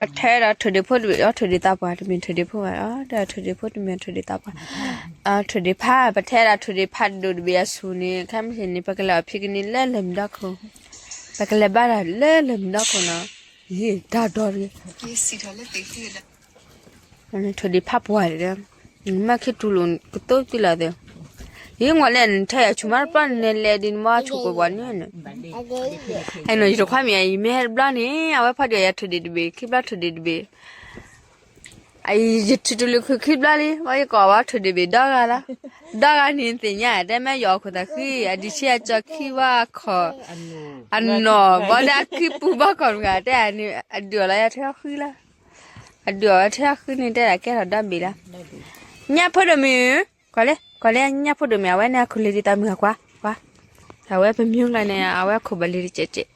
ပထဲဒီးထိၣ်ဒ့ၣ်ဖိတဘ့ၣ် အီ ထိၣ်ဒ့ၣ်သးပှၢ်တမ့ၢ်ထိၣ်ဒ့ၣ်ဖိဘၣ် အီ ဒီးထိၣ်ဒ့ၣ်ဖိတမ့ၢ်ထိၣ်ဒ့ၣ်သးပှၢ် အီ ထိၣ်ဒ့ၣ်ဖး ပထဲဒၣ်ထိၣ်ဒ့ၣ်ဖးဒိၣ်တဘ့ၣ်အဆူၣ်န့ၣ် ခဲမုၢ်ဆ့ၣ်န့ၣ် ပကလဲၤအီၣ်ဖံကနံၤလၢလၢၢ်မုၢ်ဒီခိၣ် ပကလဲၤဘါတၢ်လၢလၢၢ်မုၢ်ဒီခိၣ်နီၤ ယံာ်တၢ်ဒီတဂ့ၤ ထိၣ်ဒ့ၣ်ဖးပှၢ်ဒီး မ့ၢ်ခံထူလိာ်ကသိသံလီၤသ့ၣ် ယံာ်ငီၣ်လဲၣ် နထဲယၤဆူၣ်မးတပျီန့ၣ် နလဲၤဒ်နမ့ၢ်ဆူၣ်ကိးပှၤန့ၣ် ဟဲနီၤ ယတခွါမံၤ ယမ့ၢ်ဟဲတဘျီန့ၣ် အဝဲဖးဒိၣ်ယၤထိၣ်ဒ့ၣ်တဘ့ၣ် ခံဘျီထိၣ်ဒ့ၣ်တဘ့ၣ် ယထူၣ်တလူၢ်ခုၣ်ခံဘျီလံ ဘၣ်ယကိးဝဲထိၣ်ဒ့ၣ်ဘ့ၣ်ဒီဂၤလီၤ ဒီဂၤန့ၣ်သ့ၣ်ညါ တဲမ့ၢ်ယီၤအခိၣ်သးဃံ အဒံးဆံအကၠီခံဘၣ်ခီၣ် အနီၢ် ဘၣ်ဒၣ်ခံပူၤဘၣ်ခီၣ်တဂၤ တဲန့ၣ် အဒုးအီၤလီၤယၤထဲဃံလီၤ အဒုးအီၤဝဲထဲဃံန့ၣ် တဲဒၣ်ကဲထီၣ်ဒီဘ့ၣ်လီၤ ညၣ်ဖိဒိၣ်မုၣ် ကွၢ်လၢ ကွၢ်လၢညၣ်ဖိဒိၣ်မုၣ် အဝဲန့ၣ်အခိၣ်လ့ၤဒ်သိးမုၢ်အကွၢ် ကွၢ် အဝဲပမံၤကျါန့ၣ် အဝဲအခိၣ်ဘၣ်လ့ၤတစဲးစဲး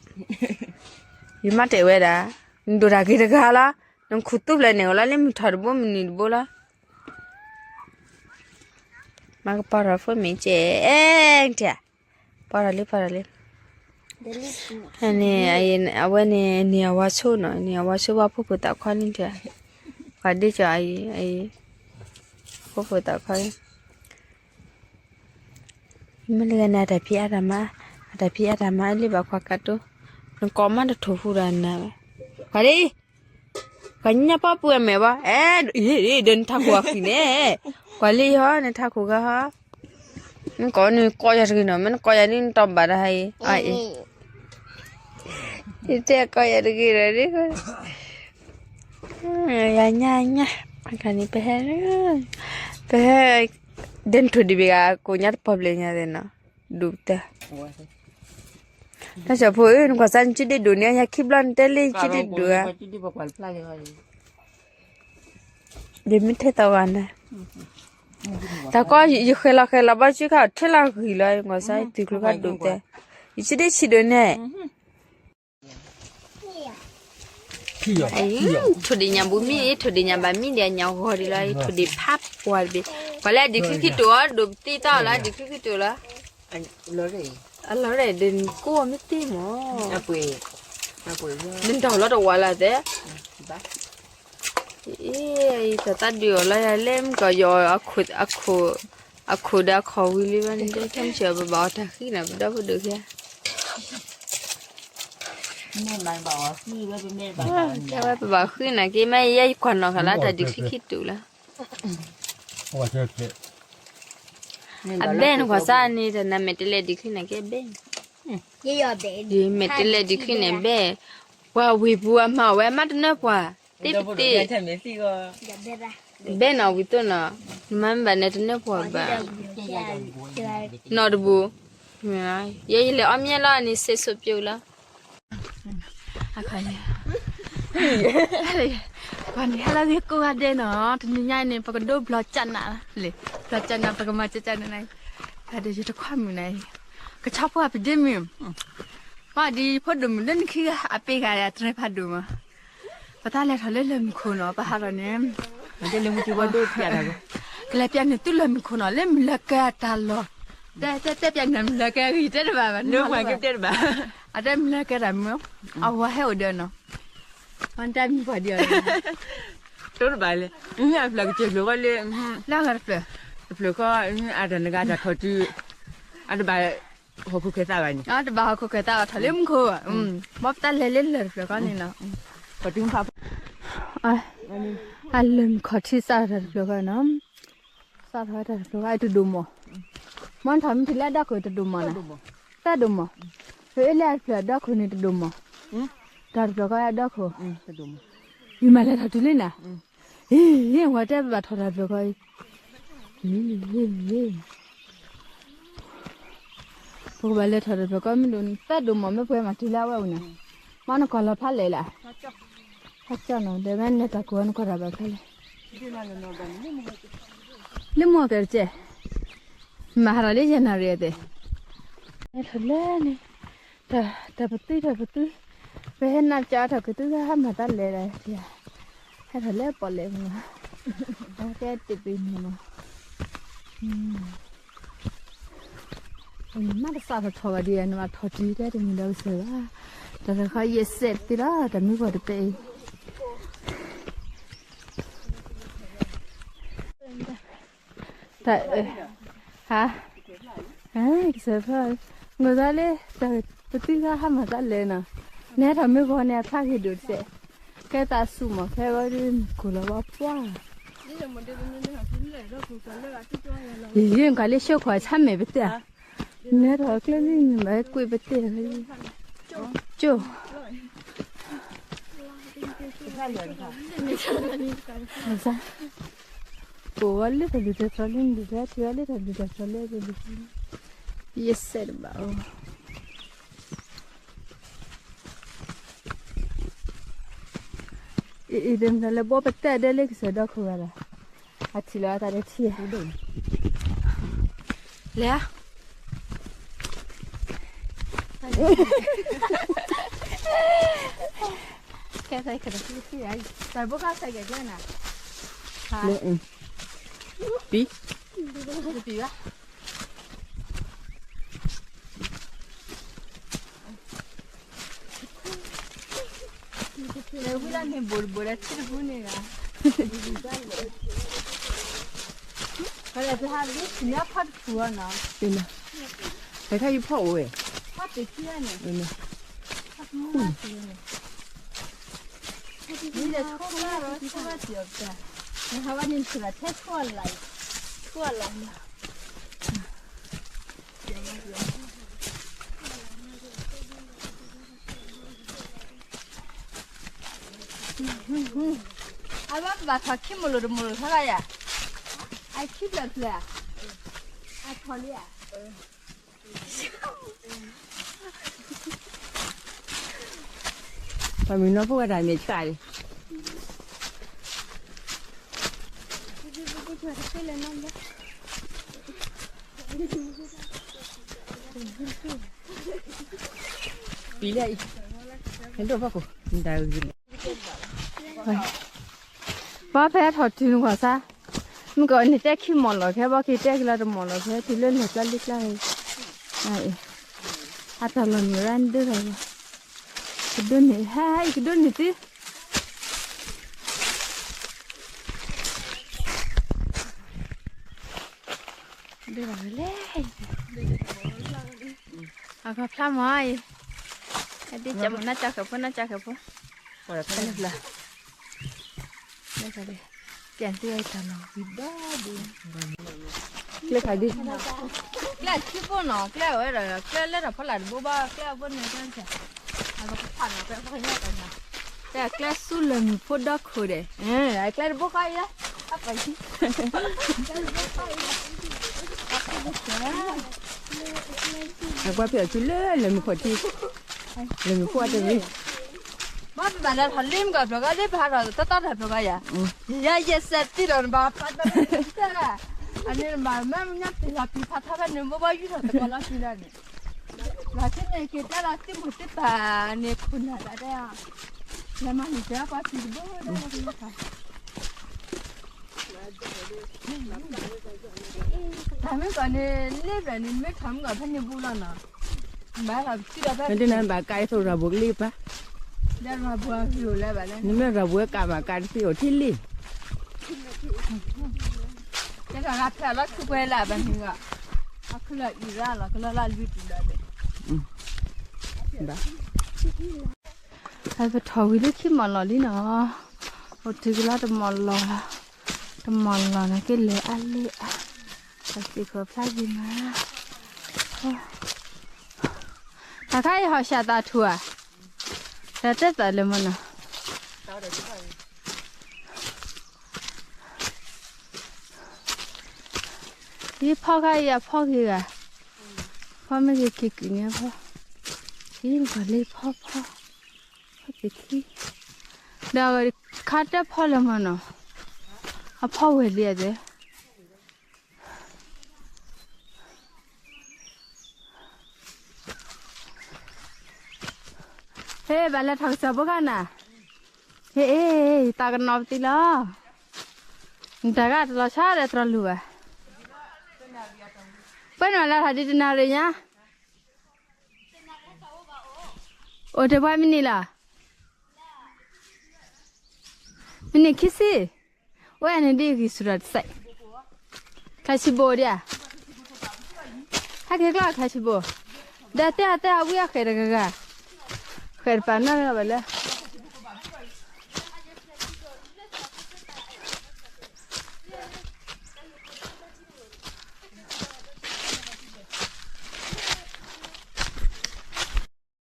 ယမ့ၢ်တဲဝဲဒၣ် နဒိၣ်တၢ်ဂ့ၤတဂၤလီၤ နခူၣ်သူဖျၢၣ်န့ၣ် အိၣ်လီၤလၢမုၢ်ထီၣ်တဘိမုၢ်နုာ်တဘိလီၤ မ့ၢ်ကပီၤထီၣ်ဖိမ့ၢ်ကဲ အဲ တဲ ပီၤထီၣ်လံ ပီၤထီၣ်လံ န့ၣ် အဝဲန့ၣ် န့ၢ်အဝါဆိနီၤ န့ၢ်အဝါဆိဘၣ်ဖိၣ်ဖိၣ်သးခွါန့ၣ်တဲ ပှၤဒ့ကီၤအံၤ အံၤ ဖိၣ်ဖိၣ်သးခွါ မ့ၢ်လၢဂၤန့ၣ် အတၢ်ဖံးအါတၢ်မၤ အတၢ်ဖံးအါတၢ်မၤလံဘၣ်ခွါကတိၤ နကိးမးတထိၣ်ဟူဒီးနၤဝဲ ပှၤဒ် ပှၤညါပှၢ်ပှဲၤမဲာ်ဘၣ် အဲ ဒီးနထးခိၣ်အဃံန့ၣ် ကွၢ်လံဟီ နထးခိၣ်ဂၤဟီ နကိးနကိးယၤတဂ့ၤနီၤ မ့ၢ်နကိးယၤဒ်နတီၢ်ဘၣ်တဟါအံၤ အံၤ ယတဲကိးယၤတဂ့ၤဒီး ယညါညါ အခါန့ၣ် ပဟဲ ပဟဲ ဒဲနထိၣ်ဒံးဘ့ၣ်ဂၤ ကိးညါတပီၢ်ဘျဲၣ်ညါသ့ၣ်နီၤ ဒူၣ်တၢ် တၢ်စီၤဖိဧၢ နကွၢ်စၢ်နစုဒ့ၣ်ဒိၣ်န့ၣ် ယၤခံဘျီနတဲလၢယစုဒ့ၣ်ဒိၣ်ဧါ ယမ့ၢ်ထဲသီဂၤန့ၣ် တၢ်ကီယဃဲၤလီၤဃဲၤလီၤဘၣ်စုခါထဲလီၤဂံၢ်လီၤ နကွၢ်စၢ်ယတုၤကျိခါဒိၣ်တဲ ယစုဒ့ၣ်ဆံးဒိၣ်န့ၣ် ထိၣ်ဒ့ၣ်ညါဘူးမံၣ် ထိၣ်ဒ့ၣ်ညါဘၣ်မံၣ်ဒီးညါဂီၤဒံးလီၤ ထိၣ်ဒ့ၣ်ဖးပှၢ်တဘ့ၣ် ပှၤလၢအဒံးချံခံတိာ်အီၤ ဒိၣ်ပသံသီလီၤ ဒံးချံခံတိာ်လီၤ အလီၤရဲၣ် ဒ်နကိးမ့ၢ်သ့မး ဒ်နတၢ်လီၤတဝးလီၤသဲ အံၤ တၢ်သးဒုးအီၤလီၤယၤလၢမုၢ်ကီၢ်ယီၤ အခိၣ်ဒီးအခီၣ်ဝံၤလံဘၣ်န့ၣ် ခဲမုၢ်ဆ့ၣ်အီၤ ပဘၣ်အီၣ်တၢ်ဃံနီၤ ပဒီပုၢ်ဒိၣ်ခံဂၤ တဲဝဲပဘၣ်ဃံနီၤက့ မ့ၢ်ယဲယကွၢ်နီၣ်ဃာ်လၢတၢ်ဒံးချံခံတိာ်လီၤ အဘဲၣ်နကွၢ်စၢ်န့ၣ် တၢ်နမဲာ်တဲးလဲးဒံးချံန့ၣ်က့ အဘဲၣ်န့ၣ် မဲာ်တဲးလဲးဒံးချံန့ၣ်ဘဲၣ် ပှၤဝ့ၢ်ပူၤအမၤဝဲမးတနၢပှၤ သ့ပသ့ ဘဲၣ်နီၣ်ဝံၤသိနီၣ် နမၤမ့ၢ်ဘၣ်န့ၣ်တနၢပှၤဘၣ် နီၣ်တဘူ ယဲယလဲၤအီၣ်မ့ၢ်လီၤန့ၣ် စ့စိပျိလီၤ အခါန့ၣ် ပှၤန့ၣ်ဟဲလီၤဂ့ၤကိးဂၤဒဲးနီၤ တနံၤညါအံၤန့ၣ် ပကဒိဘျီကနးလီၤ လံ ဘျီကနး ပကမၤကကနးန့ၣ် ဂၤဒဲးယတခွါမုၣ်န့ၣ် ကဆီဖိအပဒ့မုၣ် ပှၤဒ်ယဖိဒိၣ်မုၣ်လၢနခံဂၤအပ့ၤဂၤယၤတြဲၤဖးဒိၣ်မး ပတၢ်လဲၤထီၣ်လၢလၢၢ်မုၢ်ခိၣ်နီၤ ပဟးထီၣ်န့ၣ် ကလဲၤပျးန့ၢ်သုလၢၢ်မုၢ်ခိၣ်နီၤ လၢမုၢ်လၢကဲအတၢ်လီၢ် တဲတဲတဲပျးန့ၢ်မုၢ်လၢကဲဂ့ၤတဲတဘၣ်ဘၣ် အတဲမုၢ်လၢကဲတၢ်မုၢ် အဝၤဟဲအိၣ်ဒီးနီၤ အတၢ်မံၤပှၤဒ်အီၤ တိတဘၣ်လဲၣ် အဖျၢၣ်ကစၢၢ်ဖျၢၣ်ဃီလၢ လၢဂၤတဖျၢၣ် တဖျၢၣ်ဃီ အတၢ်နဂၤတၢ်ထီၣ်တုၤ အတဘၣ်ဟီၣ်ခိၣ်ကဲသးဘၣ်န့ၣ် အတဘၣ်ဟီၣ်ခိၣ်ကဲသးဘၣ်ထီၣ်လၢမူခိၣ်ဘၣ် မ်ပတၢ်လဲၤလၢလၢၢ်တဖျၢၣ်ဃီန့ၣ်နီၤ အလၢၢ်မုၢ်ခီၣ်ထံးစးထီၣ်တၢ်တဖျၢၣ်ဃီနီၤ စးထီၣ်တၢ်တဖျၢၣ်ဃီ အတဒိၣ်မး မ့ၢ်ထီၣ်မ့ၢ်ထံၣ်လၢအဒီခိၣ်တဒိၣ်မးနီၤ တၢ်ဒိၣ်မး ဖဲအ့လၢအတဖျၢၣ်အဒီခိၣ်န့ၣ်တဒိၣ်မး တၢ်တဖျၢၣ်ဃီအဒီခိၣ် ယမၤလဲၤထီၣ်တုၤလံနၤ ဟ့ၣ် ဝဲတဲပဘၣ်ထီၣ်တၢ်တဖျၢၣ်ဃီ ပကဘၣ်လဲၤထီၣ်တဖျၢၣ်ဃီမ့ၢ်ဒိၣ်န့ၣ် တၢ်ဒိၣ်မးမ့ၢ်ပှဲၤမၤတုၤလၢအဝဲအိၣ်န့ၣ် မ့ၢ်နကွၢ်လီၤဖးလဲၣ်လၢ ဖးကၠီနီၤ ဒီးမ့ၢ်လဲၤတၢ်ကိးနကွၢ်တၢ်ဘၣ်ဖဲလဲၣ် လၢမီၢ်ကဲတကဲ မၤဟးထီၣ်လၢယဲၢ်နၣ်ရံၣ်အသ့ၣ် ဟဲထီၣ်လၢန့ၣ် တၢ်ပသုတၢ်ပသု ပဟဲနၢ်ကၠီထီၣ်ကသုဟဲမၤတၢ်လဲၤဒီး ဟဲထီၣ်လၢပီၣ်လဲၣ်မး အကဲတ့ၢ်ပ့ၤန့ၣ်မး မ့ၢ်တစးထီၣ်ထီၣ်ဘၣ်ဒ်အံၤ နဘၣ်ထီၣ်တုၤတဲတမုၢ်ဒီးကစၢၢ်ဘၣ် တၢ်တခါယဲၢ်စဲးတသ့လီၤ တၢ်မုၢ်ပှၢ်တပဲအံၤ တၢ်, ဟါ, ကစၢၢ်ဖျီၣ်, ငိၢ်သးလၢ ပသံၣ်ခါဟါမၤသးလဲၣ်နီၤ, နဟဲထီၣ်မ့ၢ်ဂီၤန့ၣ် အဖျါဂ့ၤဒိၣ်တစဲး, ကဲသးစူၤမး ခဲဘၣ်ဒ်မုၢ်ကိၢ်လီၤဘၣ်ပှၢ်, ယယဲၢ်ကလၢၢ်ဆှိၣ်ခီၣ်ဆါမဲာ်ပတဲ, နဟဲထီၣ်ကျဲလံနမၤကွံာ်ပတဲ, ကၠိ ကိးဝဲလၢတၢ်ဘျုးတၢ်ဖှိၣ်လၢနဒုးဟဲထီၣ်လၢတၢ်ဘျုးတၢ်ဖှိၣ်လၢဒ်လဲၣ်, ယစဲးတဘၣ်အိၣ်, အံၤဒ်မ့ၢ်လၢဘီပတဲဒဲလၢကစၢၢ်ဒီခိၣ်ဂၤဒီး, အထံၣ်လီၤအသးဒီးထံ, လဲၤ ကဲသးကဒီး, တၢ်ဘိခါဆဲးကဲကျဲနၤ, ပံ, ပံဘၣ်, ဝံၤလၢန့ၣ်ဘိးတဘိးလၢထံတပူၤန့ၣ်ဂၤ, ပဟးလၢညါဖးတပူၤအီၤနီၤ, ဖဲခါယဖီၣ်အိၣ်ဝဲ, ဖးတထံန့ၣ်, မ့ၢ်လဲၤဆိဘၣ်လီၤ ဆိဘၣ်စံးအီၤပတၢ်, နဟးဝဲန့ၣ်ဆိလီၤထဲဆိအလါ, ဆိအလါလီၤ. အဘၣ်ပဘၣ်ထီၣ်ခံမိၢ်လိာ်တမိၢ်လိာ်ထီၣ်ဘၣ်ယၤ, အခံဖျၢၣ်ဖျၢၣ်, အထီၣ်လံဧါ. ပှၤမံၤနီၢ်ဖိကတၢ်မ့ၢ်ဆှၣ်လံ, ပံၤလဲၣ်အံၤ, ဟဲဒိၣ်ဖီခိၣ်, ဘၣ်ဖဲထီၣ်တုၤနကွၢ်စါ, မ့ၢ်ကီးန့ၣ်တဲခံမီၢ်လီၤခဲ ဘၣ်က့ၤတဲကလီၤတမီၢ်လီၤခဲ တုၤလၢလဲၤကျါလံကျါ, အတၢ်လီၢ်မုၢ်ရၣ်ဒိၣ်ထီၣ်, ကဒိၣ်န့ၢ် ဟဲ ကဒိၣ်န့ၢ်သ့ ဒ်လဲၣ်, အကဖျါမၤအံၤ, အဒ်ကမၤနၢ်ကၢ်ဃဲၤဖိ နၢ်ကၢ်ဃဲၤဖိ, ကဲသ့တၢ်လီၢ်ဝံၤဒီးဒ်, ကျဲခါဒ်, ကျဲခံဘိနီၤ ကျဲဝဲဒီး ကျဲလၢတၢ်ဖီလာ်တဘိဘၣ် ကျဲအဘိန့ၣ် အကဖးနီၤ ကျဲဖီညါတၢ်ညါ, ကျဲဆူလၢၢ်မုၢ်ဖိဒီခိၣ်ဒဲး, ကျဲတဘိဃီအံၤလၢ, အကွၢ်ဖဲအီၤစုလၢလၢၢ်မုၢ်ခိၣ်ထံ, လၢၢ်မုၢ်ခိၣ်အတရံး, ဘၣ်ပဘၣ်လၢထီၣ်လံမ့ၢ်ကီး ပျီၤကီးလံ ပဟးထီၣ်တၢ်တၢ်ပျီၤကီးယၤ, ယဲယဲစဲးတံၢ်ဒီးနဘၣ်ဖးတၢ်တၢ်, အန့ၣ်နဘၣ်မ့ၢ်ညါပျံၤလီၤပျံၤဖးထီၣ်ဖဲန့ၣ် ဘိဘၣ်ယူၢ်ထီၣ်သကိးလီၤပျံၤလီၤန့ၣ်, လီၤထံန့ၣ်က့ၤတဲလီၤသ့ၣ်မုၢ်သ့ၣ်ပၢ်န့ၣ် ခိၣ်နၢ်ဒၣ်တဲ, လဲၤမၤန့ၣ်တဲပှၤစံးတဘိဒီး တၢ်မ့ၢ်ကီးန့ၣ် လ့ဘျၢၣ်န့ၣ် မ့ၢ်ထီၣ်မ့ၢ်ကီးဖဲန့ၣ်ဘူးလီၤနီၤ, ဘၣ်ထီၣ်ပစုဒီးဖဲန့ၣ် ဘၣ်ကါအသိးရၤဘိးကလံၢ်ပၢ်, နမ့ၢ်ရၤဘိးကါမးကါတသ့အိၣ်ထံလံ, ကဲထီၣ်ဂၤဖဲအလီၤထူကွဲလၢဘၣ်န့ၣ်ဂီၢ်, အခုလီၤအံၤရၣ်လီၤ ကလီလၢလွံၢ်ပူၤလီၤဒီး, ဘၣ် ပထီၣ်ဝံၤလၢခံမီၢ်လီၤလံနီၤ, အိၣ်တုၤကလီတမီၢ်လီၤ, တမီၢ်လီၤန့ၣ် ကလဲၤအါလ့အါ, တၢ်စံၣ်ခိၣ်ဖျါယံၤမး, တၢ်ခါအံၤဟီၣ်ရှးသးထူဧါ, တၢ်တဲသးလၢမနီၤ, ယဖီခါအံၤအဖီဂ့ၤဂၤ, ဖီမ့ၢ်ဂ့ၤက့ၤကုၢ်န့ၣ်ဖီ, ယပှၤလၢဖီဖီ, ဖီသ့ၣ်ခံ, ဒီးခါတဖီလၢမနီၤ, အဖီဝဲလံအသ့ ဟ့ၣ် ဘၣ်လဲၤထီၣ်ကစၢၢ်ဖိခါနၤ, ဟ့ၣ် ဟ့ၣ် ယသးကနီၤပသံလီၤ, နတၢ်ဂၤတလီၤဆီဒီးတြီလူၤဘၣ်, ပှဲၤနုာ်လၢထီၣ်ဒံးတနၣ်ရံၣ်ညါ, အိၣ်တပှၤမံးနံးလီၤ, မံးနံးခံဆံ, အိၣ်ယၤန့ၣ်ဒ်ဂံၢ်ဆူၣ်ထီၣ်တစဲး, ချၢၣ်ဆံဘိဒံးဧါ, ဟဲက့ၤကျီၢ်ချၢၣ်ဆံဘိ, ဒီးတဲအတဲအဝံအဃဲၤတဂၤဂၤ, ဃဲၤတပာ်နီၣ်ဘၣ်လၢ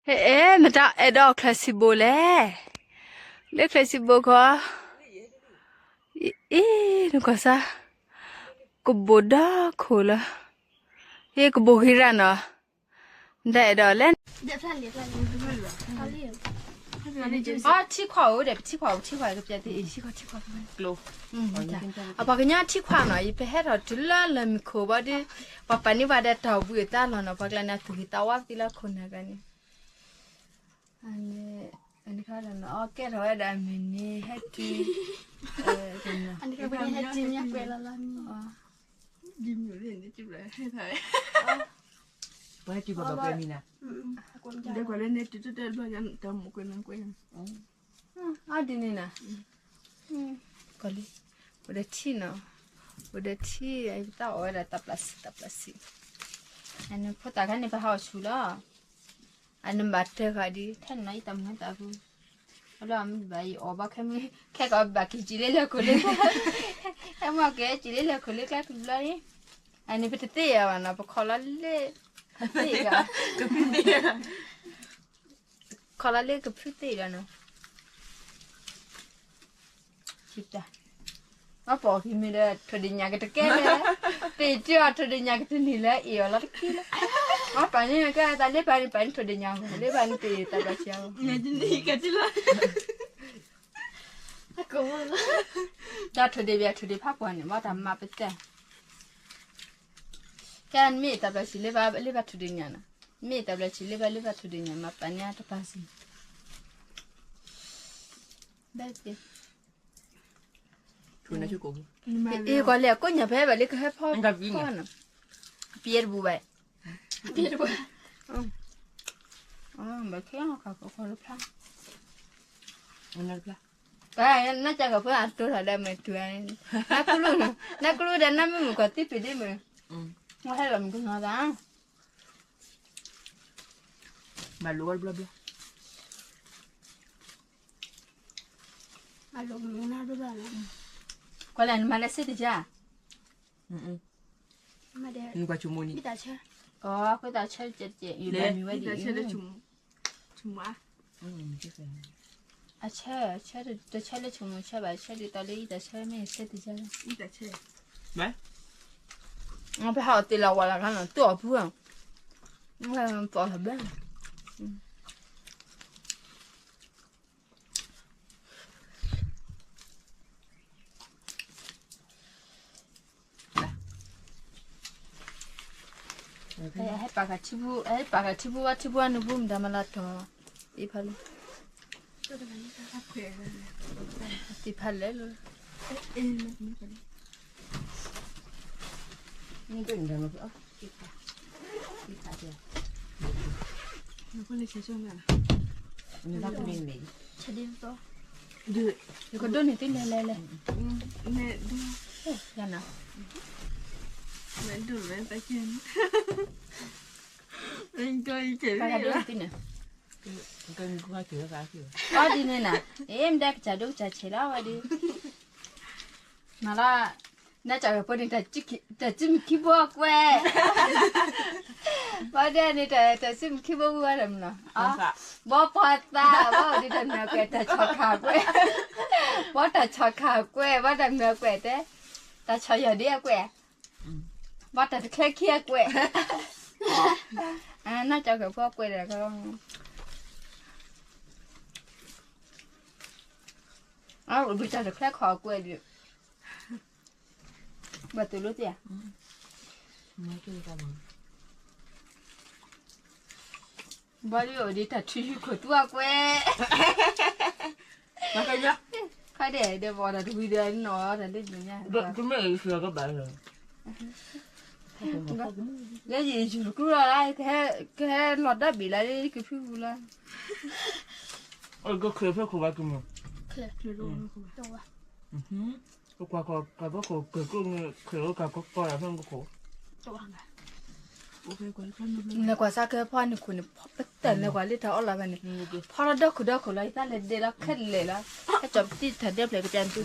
ဟဲ မတၤအဲၣ်ဒိးချၢၣ်ဆံဘိလဲၣ်, လၢချၢၣ်ဆံဘိခီ, အံၤ နကွၢ်စၢ်, ကဘိးဒီခိၣ်လီၤ, ဟ့ၣ်ကဘိးဂ့ၤရၣ်နီၤ, နတၢ်အဲၣ်ဒိးလဲၣ် အထံခွၣ်အိၣ်ဒီး ပထံခွၣ်အိၣ် ပထံခွၣ်ကပျဲသ့ၣ်အံၤ ထံခွၣ်ထံခွၣ် အပှၤကညီထံခွၣ်နီၤ ယပဟဲထီၣ်တုၤလၢလၢမုၢ်ခိၣ်ဘီဒီး ပှၤပာ်န့ၢ်ပှၤဒီးတၢ်အိၣ်ဘှံးအသးလီၤနီၤ ပှၤကျါန့ၣ်အသူၣ်ဂ့ၤသးဝါသ့လၢခိၣ်နၢ်ဂၤန့ၣ် အန့ၣ်ခါဒီးနီၤ အကဲထီၣ်ဝဲဒၣ်မုၢ်နံၤဟဲတုၤ ဟဲတုၤ ပှၤဟဲတုၤပှၤဘၣ်ပှဲၤမံၤနၤ အဒ်န့ၣ်နၤ ကီၢ်လံ အိၣ်ဒီးထံနီၤ အိၣ်ဒီးထံ ယတၢ်အီၣ်ဝဲဒၣ်တၢ်ပျၢ်စံးတၢ်ပျၢ်စံး အန့ၣ်ဖိသၣ်ခါန့ၣ် ပဟးအီၣ်ဆူၣ်လီၤ အန့ၣ်ဘၣ်တၢ်ဃာ်ဒ် ထဲန့ၣ်နီၤ ယတၢ်မုၢ်ဟဲသးပူၤ အလီၢ်မ့ၢ်ဘၣ်ယအီၣ်ဘၣ်ခဲမုၢ် ခဲကီးဘၣ်က့ၤစံးလၢလၢခိၣ်လၢ ခဲမုၢ်က့ၤစံးလၢလၢခိၣ်လၢကျါတဘျီန့ၣ် အန့ၣ်ပတသ့ၣ်ယၤဘၣ်နီၤ ပခီလီၤလၢ သ့ၣ်ယၤ ခီလီၤလၢကဖုသ့ၣ်ဒီးနီၤ အပီၢ်က့ၤမ့ၢ်ဒီး ထိၣ်ဒ့ၣ်ညါကတကဲလၢ ပ့ၤတုၤအီၤထိၣ်ဒ့ၣ်ညါကတန့ၢ်လၢအ့ၣ်အီၤလီၤတက့ၢ်လီၤ အပာ်န့ၢ်ကဲတၢ်လၢ ပာ်န့ၢ်ပာ်န့ၢ်ထိၣ်ဒ့ၣ်ညါအီၤ လၢပာ်န့ၢ်ပ့ၤတၢ်ဘၣ်ဆံးအီၤ တၢ်ထိၣ်ဒ့ၣ်ဘၣ်ထိၣ်ဒ့ၣ်ဖးပှၢ်န့ၣ် ဘၣ်တၢ်မၤပတဲ ကဲနမ့ၢ်တၢ်ဘျၢဆံးလၢဘၣ်လၢဘၣ်ထိၣ်ဒ့ၣ်ညါနီၤ မ့ၢ်တၢ်ဘျၢဆံးလၢဘၣ်လၢဘၣ်ထိၣ်ဒ့ၣ်ညါ မၤပာ်န့ၢ်တပာ်စံး ဘဲက့ၤ အ့ၣ်ကွၢ်လဲၣ် အကိးညၣ်ဖဲဘၣ်လၢကဟဲဖီ ဖီနီၤ ပယဲၢ်တပူၤဘၣ် ဘၣ်ခဲအီၤခါကီၢ်လၢဖျါ နကၢ်ကီၢ်ဖိအတိၢ်ထီၣ်ဒီးမ့ၢ်တုၤ နကလူး နကလူးဒီးနမ့ၢ်မုၣ်ကီၢ်သံပ့ၤဒ်မ့ၢ် ဝဲဟဲလီၤမုၣ်ကနီၤသး ဘၣ်လိာ်ဝဲတဘျီဘျီ ကွၢ်လၢနမၤလၢစ့တယါ နကွၢ်ဆိမိၣ်န့ၣ် အဃိသတးဆၢတကဲး ယဘၣ်မံၤဝဲဒ်အံၤ အဆၢ ဆၢတဆၢလၢဆိမိၣ်ဆၢဘၣ် ဆၢဒ်သိးလၢယတၢ်ဆၢမ့ၢ်စ့တယါလၢ ပဟးအီၣ်တ့ၢ်လီၤဝဲလီၤခါနီၤ တူၢ်အီၣ်ဖုဧါ ပအီၣ်လီၤဘၣ် ဟဲပာ်ကထံပူ ဟဲပာ်ကထံပူဝဲထံပူဝဲနဘူမတၤမၤလၢတီၤ သ့ၣ်ဖးလဲၣ် သ့ၣ်ဖးလဲၣ်လီၤ ယကဒိးန့ၢ်သုလဲၤလဲၤလဲၤ ယနၤ ပကဒိးန့ၢ်သုန့ၣ် အီဒ်န့ၣ်နၤ အ့ၣ် မ့ၢ်ဒၣ်ကစၢ်ဒိၣ်ကစၢ်ဆဲးလီၤဝဲဒၣ် မၤလၢ နကၢ်ကဖိန့ၣ် တၢ်စုမုၢ်ခံဘိကွဲး ဘၣ်ဒဲန့ၣ် တၢ်စုမုၢ်ခံဘိဝံၤဝဲဒီးမနီၤ ဘီပှၤသး ဘၣ်အိၣ်ဒံးတၢ်မုာ်ကွဲး တၢ်ဆီၣ်ခးကွဲး ဘၣ်တၢ်ဆီၣ်ခးကွဲး ဘၣ်တၢ်မုာ်ကွဲးတဲ တၢ်ဆီၣ်ယီၢ်ဒ့အကွဲး ဘၣ်တၢ်တချဲခံအကွဲး နကၢ်ကဖိကွဲးဒီး ဘၣ်တၢ်တချဲခီကွဲးဒီး ဘၣ်တူၢ်လိာ်သ့ဧါ ဘၣ်ဒ်အိၣ်ဒံးတၢ်ထုးဟံးခိၣ်သူအကွဲး ခါဒဲးဒီးဘၣ်တၢ်တဝံၤဒီးနီၢ်တၢ်လၢညါ ကမ့ၢ်အံၤဆၢကဘၣ်လီၤ လၢယယူၤတကြူၢ်လီၤလၢ ကဟဲလီၤဒၣ်ဘ့ၣ်လၢကဖုပူၤလီၤ ကချ့ဖဲခိၣ်ဘၣ်ကမ့ၢ် ကကွၢ်ကီၢ်ကဘီခိၣ်ကကျိၣ်န့ၣ် ခဲအိၣ်ကၢ်ကီၢ်ကီၢ်ယၤဖဲကခိၣ် လဲၤကွၢ်စၢ်ကဟဲဖီၣ်န့ၣ်ခိၣ်န့ၣ် ပတၢၢ်လဲၤကွၢ်လၢထးအီၣ်လီၤဖဲန့ၣ် ဖီၣ်လီၤဒီခိၣ်ဒီခိၣ်လီၤ ယသးလဲၤဒဲးလီၤခဲလၢာ်လီၤ ဟဲကၠီၤပတံၢ်ထးဒဲဖျဲးကပျၢ်နသု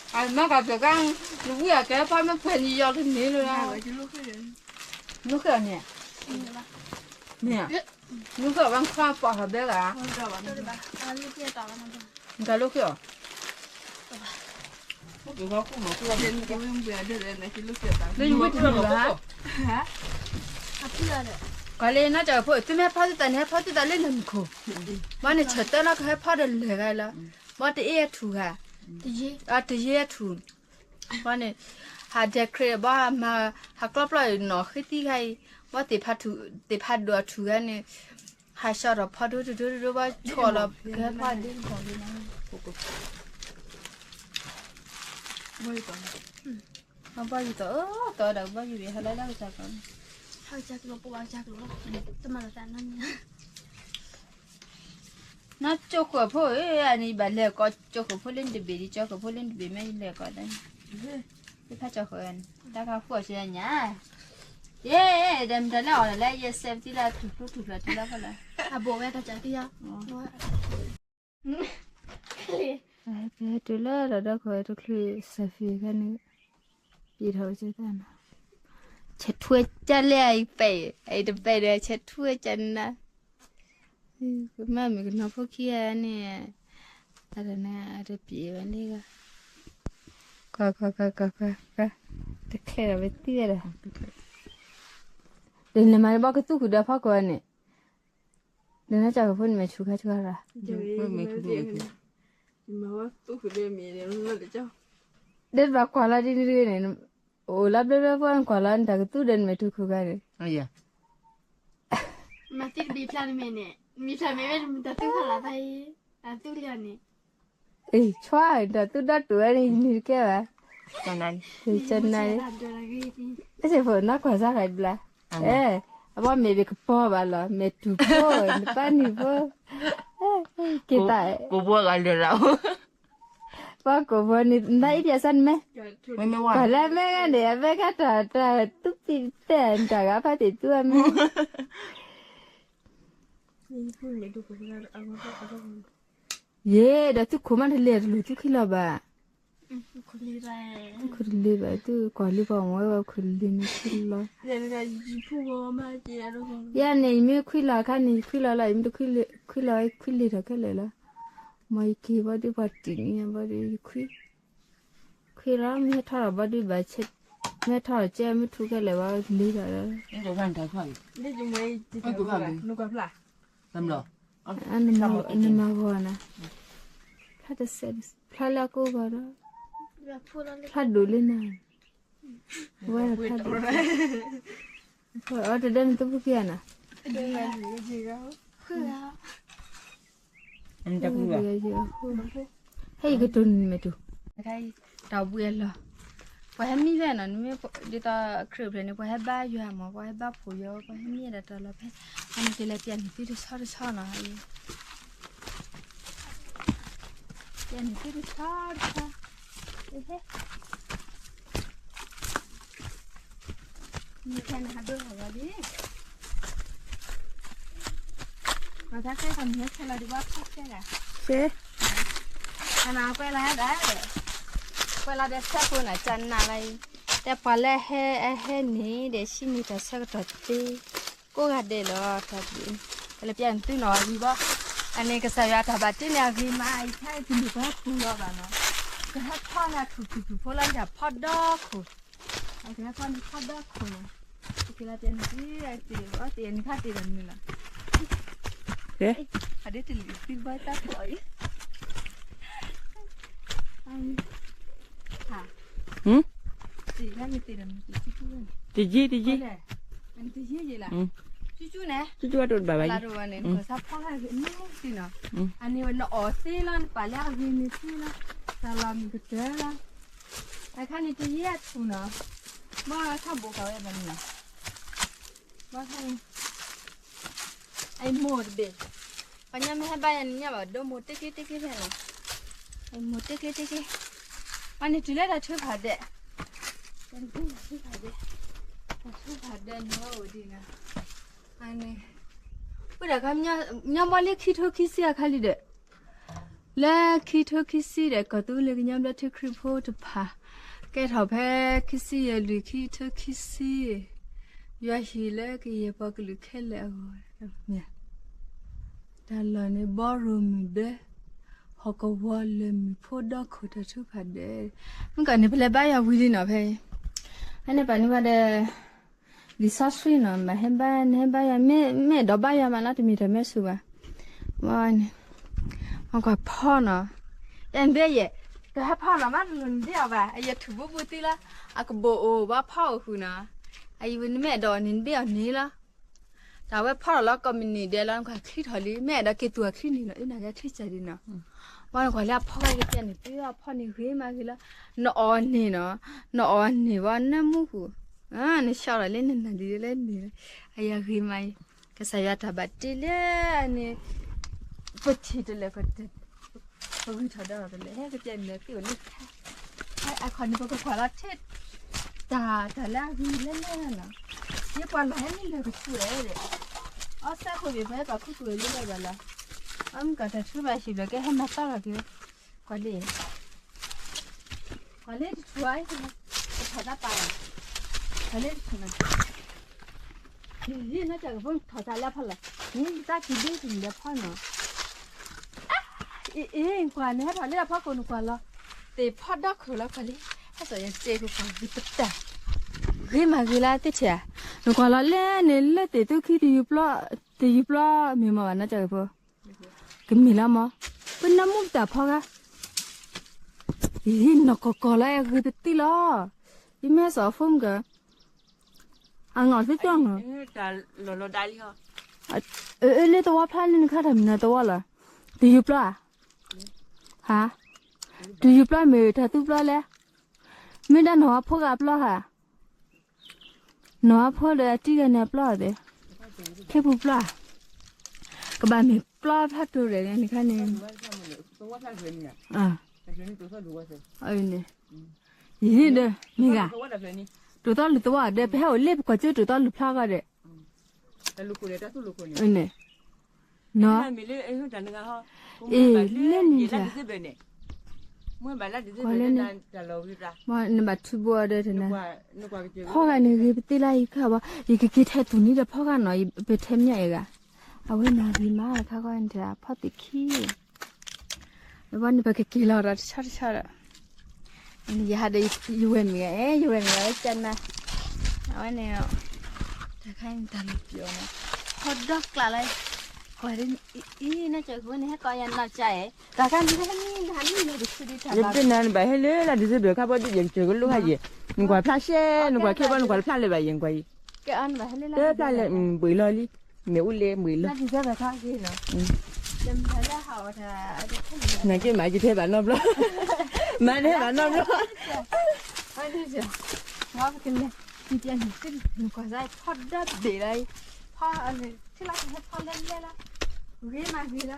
အမၤကၢ်ဖျဲးကါ နဝံၣ်အကဲဖီၣ်မ့ၢ်ဖဲန့ၣ်ယီၤကန့ၢ်လၢ နူဃဲၢ်အီၤန့ၣ် မ့ၢ် နူဃဲၢ်အီၤဘၣ်ခီပှၤဟီဘဲဂၤ နကလိၣ်ဃဲၢ်အီၤ လၢယဝံၣ်တမံၤဘၣ် ကွၢ်လၢနကၢ်ဖိ သုမ့ၢ်ဟဲဖီၣ်သုသးန့ၣ် ဟဲဖီၣ်သုသးလၢနမူခိၣ် ဘၣ်န့ၣ်ဆၢတဲလီၤကဟဲဖီၣ်ဒီးလဲၤဂၤလီၤ ဘၣ်တအ့ၣ်အထူၣ်ဂၤ တယ့ၢ်အထူၣ် ဘၣ်န့ၣ် ဟးဒဲးခရံာ်ဘၣ်မၤ ဟးကျီပျီၢ်နီၣ်ဃ့သံခါအံၤ ဘၣ်သ့ၣ်ဖးဒိၣ်အထူၣ်ဂၤန့ၣ် ဟးဆှီထီၣ်ဖီဒိၣ်တဒိၣ်တဒိၣ်ဘၣ်ဆီၣ်လီၤကဟဲဖီၣ်ဒ့ၣ်တဖီၣ်လံ ဘၣ်ယူၤတီၤ အၢ တီၤဒီးဘၣ်ယူၤဒီး ဟဲလၢလၢကစၢ်ကီး နီၢ်ကၠိဃိၣ်ဖိဧၢ အန့ၣ်ဘၣ်လဲၤကီးကၠိဃိၣ်ဖိလၢနတဘ့ၣ်ဒ် ကၠိဃိၣ်ဖိလၢနတဘ့ၣ်မ့ၢ်လဲၤကီးတၢ် ဖးကၠိဃိၣ်န့ၣ် တၢ်ခါဃိၣ်ဆဲညါ ယဲ ဒီးမတၤလၢအီၤလၢယဲစဲးပသံလၢထူၣ်ဖျိထူၣ်ဖျိထူၣ်လၢဖဲလၢ အဘိဝဲတၢ်ကၠီတံၢ်ယီ တုၤလၢဒီးဒီခိၣ်တချုးစဲးဖံးခါန့ၣ် ပံးထီၣ်ကၠီတၢ်နီၤ ဆဲးထွဲကၠီလဲၣ်အံၤပဲၢ် အံၤတပဲၢ်ဒီး ဆဲးထွဲကၠီနၤ မ့ၢ်မ့ၢ်ကနီၤဖိခံဂၤန့ၣ် အတန့ၣ် အတပံးဝဲန့ၣ်ဂၤ ကွၢ်ကွၢ်ကွၢ်ကွၢ်ကွၢ် တချဲဒီးဝဲသံဝဲဒီး ဒ်န့ၣ်မးန့ၣ် ဘၣ်ကသူၣ်ဃုာ်ဒီးဖီခိၣ်န့ၣ် ဒ်န့ၣ်ကၠီကဖိန့ၣ်မ့ၢ်ဆူၣ်ခါဆူၣ်ခါရၤ ဒ်ဘၣ်ကွၢ်လီၤဒ်န့ၣ်တဂ့ၤန့ၣ် အိၣ်လၢဘျၢဘျၢဖိနကွၢ်လီၤန့ၣ် တၢ်ကသူၣ်ဒီးနမဲာ်ထူၣ်ခိၣ်ခါန့ၣ် မၤသံတဘျီဖျါတမ့ၢ်န့ၣ် တဘျီဖျါမ့ၢ်ဝဲတၢ်သူၣ်ခါလီၤသးအံၤ တၢ်သူၣ်လီၤန့ၣ် အ့ၣ် ဆွါ တၢ်သူၣ်ဒီတူာ်ဝဲန့ၣ် နံၤတကဲဘၣ် တစဲးနၤ တစဲးဖိနီၢ်ကွၢ်စၢ်ဃာ်တဘျီ အဲ အဘၣ်မ့ၢ်ဘၣ်ကပီၤဘၣ်လီၤ မဲာ်တူၢ်ဖိ နပၢ်နံၤဖိ က့ၤတၢ် ကိးဘိဂၤလၢာ်လီၤ ပှၤကိးဘိန့ၣ် နအံၤပျဲစၢ်နမဲာ် ကွၢ်လၢမဲာ်ဂၤန့ၣ် အမဲာ်ဂၤတၢ်တၢ်သူၣ်ပံၤတဲ တၢ်ဂၤဖးတံၢ်သူၣ်အမဲာ် ယဲ ဒီးသုခိၣ်မးတလဲၤတလိၣ်သုခံလီၤဘၣ် သုခိၣ်တလ့ဘၣ် သုကွၢ်လံပှၤမဝဲဝဲခိၣ်တလ့န့ၣ်ခံလီၤ ယၤန့ၣ် ယမ့ၢ်ခွံလီၤအခါန့ၣ် ယခွံလီၤလီၤ ယမ့ၢ်တခွံလီၤ ခွံလီၤခွံလ့ထီၣ်ခဲလၢာ်လီၤ မ်ယက့ၤဘၣ်ဒုးပှၤတံၢ်န့ၣ်ဘၣ်ဒုးယခွံ ခွံလီၤ မ့ၢ်ဟဲထီၣ်ထီၣ်ဘၣ်ဒုးဘၣ်ဆဲး မ့ၢ်ဟဲထီၣ်ထီၣ်ကဲမ့ၢ်ထူခဲလၢာ်ဘၣ်လ့ထီၣ်လီၤ နမၤဂီၤနၤ ဖျါတစဲး ဖျါလၢအကိးဂီၤဒီး ဖျါဒိၣ်လၢနၤ ဝဲဖျါဒိၣ် အီၤတဒဲနသုဖုခံဂၤနၤ ဟဲယကတိၤနမဲာ်တူၤ တၢ်ဘှံးအလီၢ် ပှၤဟဲမံဖဲနီၤ နမ့ၢ်ဒ်သိးခရံာ်ဖျဲးန့ၣ် ပှၤဟဲဘါယွၤမး ပှၤဟဲဘါဖှိၣ်ယွၤ ပှၤဟဲမံဒၣ်တၢ်လီၤဖဲ အန့ၣ်ကလဲၤပျဲနုာ်သုတဆီတဆီနီၤ ပျဲနုာ်သုတဆီတဆီ မ့ၢ်ခဲန့ၣ်ဟးဒိၣ်ထီၣ်လီၤလံ မၤတၢ်ကဲထီၣ်မ့ၢ်ဟဲခဲလီၤဒံးဘၣ်ဖးကဲဂၤ အနကွဲးလီၤဒၣ် ကွဲးလီၤဒီးဆၢဖိနၤ ကနၣ်လီၤအံၤ တဲပှၤလၢအဟဲအဟဲန့ၣ်ဒီး ဆံးန့ၢ်တၢ်ဆၢကတီၢ်သ့ ကိးဂၤဒဲးလီၤ တၢ်ဘျုး ကလဲၤပျဲနုာ်သုနီၤအဂ့ၤဘၣ် အန့ၣ်ကစၢ်ယွၤတၢ်ဘၣ်တ့န့ၣ်အဂ့ၤမး အံၤဖဲအံၤတမ့ၢ်ပှၤဟဲပူၤလီၤဘၣ်နီၤ ကဟဲဖီၣ်န့ၣ်ထူၣ်ထူၣ်ထူၣ်ဖိလီၤ ယဖီၣ်ဒီခိၣ် အကဟဲဖီၣ်န့ၣ်ဖီၣ်ဒီခိၣ်နီၤ ကလီၤပျဲနုာ်သု အတ့ၢ်ဘၣ်တ့ၢ်နုာ်ခါတ့ၢ်ဒီးနုာ်လီၤ အဒ့တလံၤသံဘၣ်တၢ်ဖီၣ်အံၤ တယံာ်တယံာ် တယံာ်ယံာ်လီၤ ကၠူကၠူန့ၣ် ကၠူကၠူအတအိၣ်တဘၣ်ဘၣ် လၢတဝဲန့ၣ် နကစၢ်ဖီၣ်ခါဂ့ၤမုၢ်သ့နီၤ အန့ၣ်ဝဲနအီၣ်သ့လီၤ နပာ်လၢအဂ့ၤန့ၣ်သ့လီၤ တၢ်လီၤမုၢ်ကတၢၢ်လီၤ အခါန့ၣ်တယံာ်အထူၣ်နီၤ ဘၣ်ထီၣ်ဘိးဃာ်ဝဲဘၣ်န့ၣ်နီၤ ဘၣ်ထီၣ် အမိၢ်တဘ့ၣ် ပှၤညါမ့ၢ်ဟဲဘါယၤန့ၣ်ညါဘၣ် ဒိမိၢ်တ့က့တ့က့ဖဲနီၤ မိၢ်တဲကျဲတဲကျဲ, အန့ၣ်တုၤလၢတၢ်ထုဖးဒဲး, တၢ်ထုဖးဒဲး, တၢ်ထုဖးဒဲးန့ၣ်အိၣ်ဒ်န့ၣ်, အန့ၣ်, ဝဲဒၣ်ခါ, ညီဘီလၢခံထိခံဆံအခါလံဒီး, လၢခံထိခံဆံဒီး ကီၢ်သူလ့ၤကညီဘျၢထံခရံာ်ဖိတဖၣ်, ကဲထီၣ်ဖဲခံဆံယဲၢ်လွံၢ်ခံထိခံဆံ, ယွၤဟ့ၣ်လၢကယဲၢ်ပှၤကလုာ်ခဲလၢာ်အဂီၢ်, တၢ်လီၢ်န့ၣ်ဘီရိၣ်မုၢ်ဒၢ, ဟီၣ်ကဝီၤလၢာ်မုၢ်ဖိဒီခိၣ်တၢ်ထုဖးဒဲး, မ့ၢ်ကီၢ်န့ၣ် ပလဲၤဘါယွၤဝံၤလံနီၤဖဲအံၤ, အန့ၣ်ပာ်န့ၢ်ဝဲဒီး လံာ်စီဆှံနီၤ, ဘၣ်ဟဲဘါ, နဟဲဘါယွၤ, မ့ၢ်အဲၣ်ဒိးဘါယွၤမးလီၤ, တမ့ၢ်တၢ်မဲာ်ဆူၣ်ဘၣ်, မ့ၢ်န့ၣ်, မ့ၢ်ကွၢ်ဖီနီၤ, အဲၣ်ဘဲယဲၢ်, ကဟဲဖီနီၤ မ့ၢ်တလိၣ်နဒ့အီၤဘၣ်, အယထုးဘူးဘူးသံလီၤ, အကဘိၣ်အိၣ်ဘၣ်ဖီအိၣ်ဃုာ်နီၤ, အအံၤနမ့ၢ်အဲၣ်ဒိးန့ၣ် နဘ့ၣ်အီၤန့ၣ်လီၤ. တၢ်ဝဲဖီထီၣ်လီၤကိးမုၢ်နံၤဒဲးလီၤ, နကွၢ်ချံထီၣ်လံ, မ့ၢ်အဲၣ်ဒိးက့ၤသူၣ်အချံန့ၣ်နီၤ, အ့ၣ်နၤကချံစၢ်ဒ်နီၤ, ဘၣ်နကွၢ်လၢအဖီဂၤကပျဲန့ၣ် ပှ့ၤအီၣ်ဖီန့ၣ်ဂ့ၤမးဂ့ၤလီၤ, နအီၣ်န့ၢ်နီၤ, နအီၣ်န့ၢ်ဝဲနၢမူဃုာ်, နဆှီထီၣ်လၢနနၤဒ်လၢန့ၣ်, အယၤဂ့ၤမးအံၤ, ကစၢ်ယွၤတၢ်ဘၣ်တ့လၢန့ၣ်, ပထံၣ်တလဲၣ်ကတၢၢ် ပဂံၢ်ထီၣ်ဒီးတလဲၣ် ဟဲကပျဲနုာ်လီၤသံအိၣ်လၢ, အခီၣ်န့ၣ် ပကကွၢ်လီၤထဲ, တၢ်တၢ်လၢအဂ့ၤလဲၣ်လဲၣ်နီၤ, ယကွၢ်လီၤဟဲမ့ၢ်လၢာ်ကဆူၣ်ဝဲဒီး, အီစဲးခိၣ်ဘ့ၣ် ပှၤဟဲပာ်ခူသူၣ်ဝဲလၢလၢၢ်ဘၣ်လီၤ, အမ့ၢ်ကီၢ်တၢ်ထုဘၣ်ဟံၣ်ဘျီကဟဲမၤသီလီၤက့ၤ, ကွၢ်လံ, ကွၢ်လၢတထူၣ်အံၤ, ကထီၣ်တၢ်ပာ်လီၤ, ကွၢ်လၢတထူၣ်နီၤ ယံၤနီၢ်ကၢ်ကဖိထီၣ်တၢ်လၢဖီလာ်, နတၢ်ကံၤဒ့တနံၤဒီးဖီနီၤ, အ့ၣ် ကွၢ်န့ၣ် ဟဲထီၣ်လၢအဖီခိၣ်နကွၢ်လီၤ, သ့ၣ်ဖီဒီခိၣ်လီၤကွၢ်လံ, ဟဲစိာ်ယၤစဲးကကွၢ်ဂ့ၤပတၢ်, ဂ့ၤမးဂ့ၤလၢသ့ၣ်ထဲဧါ, နကွၢ်လီၤလၢန့ၣ်လၢသ့ၣ်သူခံ တယူၤပျီမ့ၢ်မ့ၢ်ဘၣ်နီၢ်ကၢ်ကဖိ, ကမ့ၢ်လီၤမး, ပနၢမူပတၢ်ဖီဂၤ, ယံၤနီၢ်ကၢ်ကၢ်လီၤ အဂ့ၤပသံလီၤ, ယမ့ၢ်စိာ်အဖိမုၣ်က အငီၢ်သ့ၣ်ကၠီနီၤ, အၢ လၢသဝီဖျါလၢနခါတၢ်မနုၤသဝီလီၤ, တယူၤပျီဧါ, ဟါ, တယူၤပျီမ့ၢ်တၢ်သူပျီလဲၣ်, မ့ၢ်ဒၣ်နီၢ်ဝါဖိဂၤပျီဧါ, နီၢ်ဝါဖိဒီးအတံၤဂၤန့ၣ်အပျီသ့, ခ့ပူၤပျီ, ကဘၣ်မ့ၢ်ပျီဖျါတိၤဒီးန့ၣ်ခါန့ၣ်, န့ၣ် ယဟ့ၣ်ဒီး မ့ၢ်ဂ့ၤ, တိၤသီလူၤသဝီဒီး ပဟဲအိၣ်လၢပကွၢ်ကၠိတိၤသီလူၤဖျါဂီၢ်ဒီး, န့ၣ်, နီၢ်, အ့ၣ် လၢန့ၣ်တၢ်, ကွၢ်လၢန့ၣ်, နဘၣ်ထုးဘိအီၤဒီးတနၤ, ဖီဂၤန့ၣ်ဂ့ၤပသ့လၢယခါဘၣ်, ယကက့ၤထဲသူၣ်နံၤဒီးဖီဂၤနီၤ, ပထဲမညါအံၤဂၤ, အဝဲန့ၣ်ဂ့ၤမးတခါဂီၢ်န့ၣ်တၢ်ဖီသ့ၣ်ခံ ဝဲန့ၣ်ပကက့ၤလီၤဒီးတဆီတဆီဒီး, ယဟးဒီးယဝဲၢ်မ့ၢ်ဂ့ၤ, ယဝဲၢ်မ့ၢ်ဂ့ၤဝဲကနၤ, အဝဲန့ၣ်, တၢ်ခါန့ၣ်တၢ်လီၤပျီၤနီၤ, ဖီဒီကျးလီၤ, ကွၢ်, အံၤ နကၢၢ်ဝဲန့ၣ်ဟဲကီးယၤနီၢ်ကၠး, တၢ်ခါန့ၣ်ဟဲမံနၤမံလီၤတဆူဒံးတၢ်လီၤ, နဘၣ်ဟဲလၢလၢ်ဒံးစ့ဘျုးခါဘီဒ်ယကစၢၢ်ကလိၣ်ခါယဲၢ်, နကွၢ်ဖျါရှဲ, နကွၢ်ခဲဘီ နကွၢ်တဖျါလၢၤဘၣ်ယဲၢ် နကွၢ်အံၤ, တဖျါလၢၤ ဘှံးလီၤလံ, မ့ၢ်အိၣ်လဲၣ်ဘှံးလီၤ နက့မၤက့ထဲဘၣ်နီတဘျီ, မၤထဲဘၣ်နီတဘျီ, ဂ့ၤမးဂ့ၤလီ